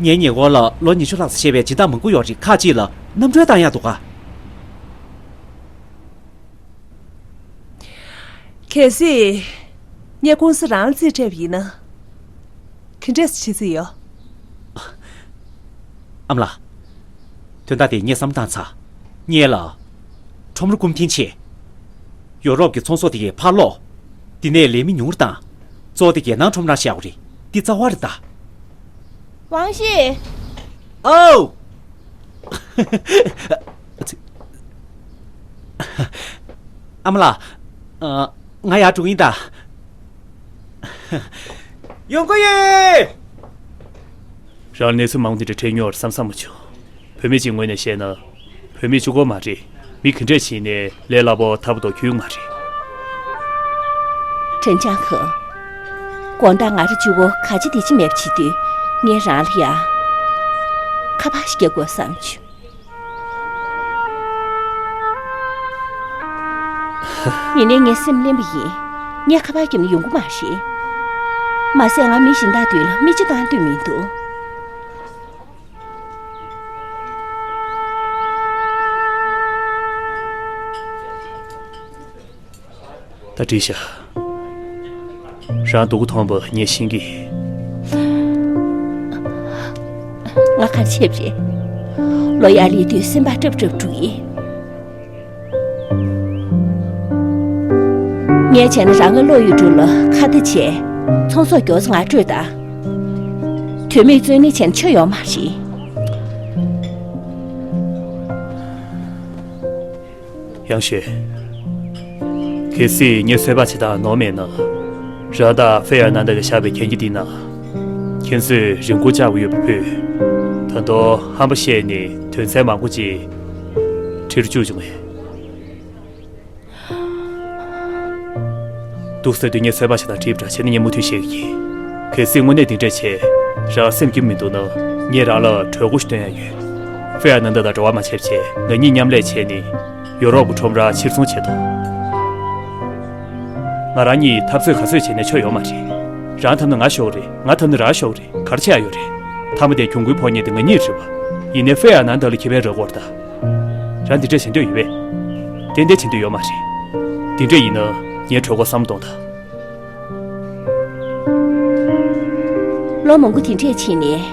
ངའི་ཉེ་འཁོར་ལ་ལོ་ཉི་ཤུ་ལྷག་ཙམ་བཞེས་པའི་སྦྱིན་བདག་མང་པོ་ཡོད་རེད། ཁག་ཅིག་ལ་རྣམ་གྲོལ་བཏང་ཡག་འདུག་ག། གལ་སྲིད། ངས་ཀུང་སི་རང་ལ་རྩིས་སྤྲད་པ་ཡིན་ན། ག་འདྲས་བྱེད་རྩིས་ཡོད། ཨ་མ་ལགས། དོན་དག་དེ་ངས་བསམ་བཏང་ཚར། ངས་ལ། ཁྲོམ་ར་སྐུམ་འཐེན་བྱས། ཡོ་རོབ་ཀྱི་ཚོང་ཟོག་དེ་གའི་ཕར་སློག་དེ་ནས་ལས་མི་ཉུང་རུ་བཏང་། གཙོ་བོ་དེ་རྒྱལ་ནང་ཁྲོམ་རར་བཞག་པ་རེད། འདི་རྩ་བ་རེད་ད། ཝང་ཤི། ཨོ། ཨ་མ་ལགས། ང་ཡར་འགྲོ་གི་ཡིན་ད། ཡོང་གི་ཡོད། རང་ལ་གནས་ཚུལ་མང་པོ་འདི་འདྲ་འཕྲད་མྱོང་བར་བསམ་བསམ་མ་བྱུང་། བུད་མེད་ཅིག་ངོས་ནས་བཤད་ན། བུད་མེད་གཅིག་པོ་མ་རེད། མི་ག་འདྲས་ཞིག་ནས་ལས་སླ་པོ་ཐར་པ་དོ་ཁྱོད་མ་རེད། ཁྲེན་ཅང་ཧེ། དགོང་དག་ང་རང་གཅིག་པོ་ག་ཅི་དེ་ཅི་མེད་པ་བྱེད་དུས། ངས་རང་ལ་ཡ། ཁ་པར་ཞིག་རྒྱག་དགོས་བསམ་བྱུང་། ཡིན་ནའི་ངས་སེམས་ལྷོད་པ་ཡིན། ངས་ཁ་པར་བརྒྱབ་ན་ཡོང་གི་མ་རེད། མ་ཟད་ང་མི་གཞན་དག་མདུན་ལ་མིག་ཆུ་བཏང་འདོད་མི་འདུག་ད་འགྲིག་ཤག་རང་སྡུག་གུ་མཐོང་པ་ངས་ཤེས་ཀྱི། ང་ག་རེ་བྱས་པ་རེད། ལོ་ཡར་སླེབས་དུས་སེམས་པ་སྐྲག་སྐྲག་འདུག་ཡིན། ངས་བྱས་ན་རང་གི་བློ་ཡི་འགྲོ་ལ་ཁ་ཏ་བྱས། ཚོང་ཟོག་མགྱོགས་ཙམ་ང་སྤྲོད་དང་། དོན་མེད་བཙོན་ལས་བྱས་ན་ཆོ་ཡོང་མ་རེད། ཡང་ཞུས། གལ་སྲིད་ངས་ཚོད་དཔག་བྱེད་སྟངས་ནོར་མེད་ན། རང་དང་ཧྥེ་ཡར་ནན་ད་གིས་བཞག་པའི་གན་རྒྱ་འདི་ནང་། ཁྱེད་ཚོས་རིན་གོང་བཅག་དགོས་ཡོད་པ་ཕུད། ད་དུང་ཧམ་པ་བཤད་ནས་དོན་ཚན་མང་པོ་ཅིག་བྲིས་བཅུག་བྱུང་ངས། འདུག་ཟེར་དུས་ངས་ཚོད་དཔག་བྱེད་སྟངས་བྲིས་པ་འདྲ་བྱས་ན་ངས་མུ་མཐུད་ཤེས་ཀྱི་ཡིན། གལ་སྲིད་དངོས་གནས་འདི་འདྲས་བྱས། རང་སེམས་སྐྱིད་མི་འདུག་ན། ངས་རང་ལ་གྲོས་འགོ་ཞིག་སྟོན་ཡ་ཡོད། ཧྥེ་ཡར་ནན་ད་དང་འབྲེལ་བ་མ་བྱས་པ་བྱས། ང་གཉིས་མཉམ་ལས་བྱས་ནས་ཡོ་རོབ་ཀྱི་ཁྲོམ་རར་ཕྱིར་ཚོང་བྱེད་དོ། ང་རང་གཉིས་འཐབ་རྩོད་ག་ཚོད་བྱས་ནས་ཆོ་ཡོད་མ་རེད། རང་འཐབ་ན་ང་ཤོར་གི་རེད། ང་འཐབ་ན་རང་ཤོར་གི་རེད། ག་རེ་བྱེད་ཡ་ཡོད་རེད། མཐའ་མ་དེ་གྱོང་གུན་ཕོག་མཁན་དེ་ང་གཉིས་རེད་པ། ཡིན་ནའི་ཧྥེ་ཡར་ནན་ད་ལ་ཁེ་ཕན་རག་གི་རེད་ད། རང་འདི་འདྲས་བྱེད་འདོད་ཡོད་པས། ཏན་ཏན་བྱེད་འདོད་ཡོད་མ་རེད། འདི་འདྲས་ཡིན་ན་ངའི་གྲོས་འགོ་བསམ་བློ་གཏོང་དང་། ལོ་མང་པོ་དེ་འདྲས་ཕྱིན་ནས།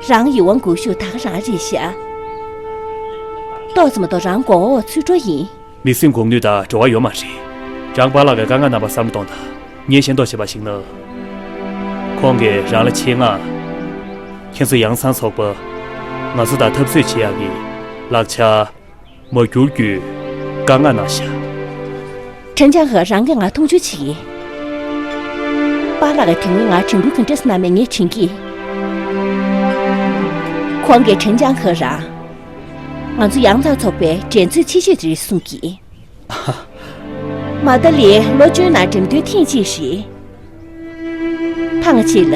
རང་ཡིད་དབང་འགུག་ཤོས་ད་ག་རང་རེད་ཤག་ཏོག་ཙམ་མ་གཏོགས་རང་མགོ་བོ་འཚོལ་འགྲོ་ཡིན། མི་སེམས་འགུག་ནུས་དང་འབྲེལ་བ་ཡོད་མ་རེད། རང་པཱ་ལགས་ཀྱི་དཀའ་ངལ་རྣམ་པ་བསམ་བློ་གཏོང་དང་། ངས་ཤེས་རྟོགས་བྱས་པར་གཞིགས་ན། ཁོང་གིས་རང་ལ་ཆེད་མངགས། ཁྱེད་ཚོ་ཡང་སང་ཚོགས་པ། ང་ཚོ་དང་འཐབ་རྩོད་བྱེད་ཡག་གི་ལག་ཆ་མ་བསྒྱུར་རྒྱུའི་བཀའ་མངགས་གནང་ཤག་ཁྲེན་ཅང་ཧེ། རང་གིས་ང་མཐོང་ཆུང་བྱེད་ཀྱི། པཱ་ལགས་ཀྱིས་དེ་སྔོན་ང་དྲན་སྐུལ་ག་འདྲས་གནང་མེད་ངས་དྲན་གྱི། ཁོང་གིས་ཁྲེན་ཅང་ཧེ་རང་། ང་ཚོ་ཡང་དག་ཚོགས་པའི་འགྲན་རྩོད་ཆེ་ཤོས་དེ་རེད་གསུངས་ཀྱི། མ་ད་ལས་ལོ་བཅུའི་ནང་འགྲེམས་སྟོན་ཐེངས་གཅིག་རེད། ཐེངས་གཅིག་ལ།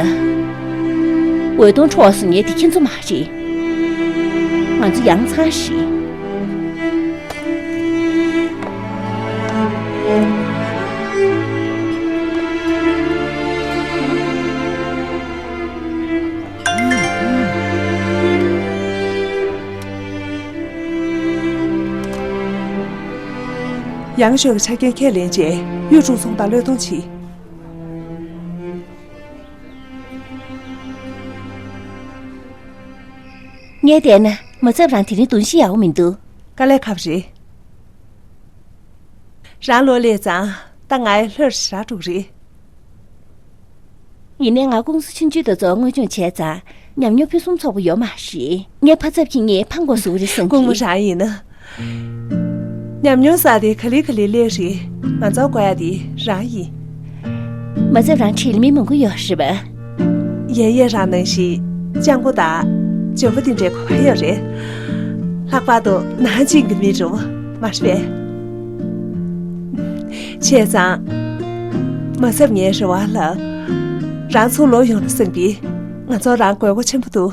འོད་སྟོང་འཕྲོ་བ་བཟོ་མཁན་དེ་ཁྱེད་ཚོ་མ་རེད། ང་ཚོ་ཡང་ཚང་རེད། ཡང་ཞོལ་གྱི་ཆ་རྐྱེན་ཁས་ལེན་རྗེས་གཡུ་འབྲུག་ཚོང་དང་བློས་གཏོང་བྱེད། ངས་བལྟས་ན་མ་ཚབ་རང་དེ་རིང་གདོང་ཤེས་ཡག་པོ་མི་འདུག་དཀའ་ལས་ཁག་པོ་རེད། རང་ལོ་ལེགས་ཙང་ད་ང་ཡི་ལྷོད་ཞེ་དྲག་འགྲོ་གི་རེད། ཡིན་ནའི་ང་ཀུང་སི་ཆུང་ཆུང་དེ་ཚོ་དངོས་སྦྱོང་བྱས་ཙང་ཉམས་མྱོང་ཕུན་སུམ་ཚོགས་པོ་ཡོད་མ་རེད། ངས་ཕ་ཚབ་ཁྱེད་གཉིས་ཕམ་དགོས་བཟོ་གི་རེད་བསམ་གི། སྐུ་ངོ་རང་ཡིན་ན། ཉམས་མྱོང་བསགས་ཏེ་ག་ལེ་ག་ལེ་སླེབས་རེད། ང་ཚོར་དགོས་ཡ་དེ་རང་ཡིན། མ་ཚབ་རང་འཁྲིས་ལ་མི་མང་པོ་ཡོད་རེད་པ། ཡ་ཡ། རང་ནང་བཞིན་སྤྱང་པོ་དང་འཇོན་པོ་དེ་འདྲའི་གོ་བ་ཡོད་རེད། ལྷག་པར་དུ་ནང་ཅན་གྱི་མི་རེད་པ། མ་རེད་པས། བྱས་ཙང་། མ་ཚབ་ངའི་རེ་བ་ལ། རང་ཚུར་ལོག་ཡོང་ན་བསམ་གི། ང་ཚོར་རང་དགོས་མཁོ་ཆེན་པོ་འདུག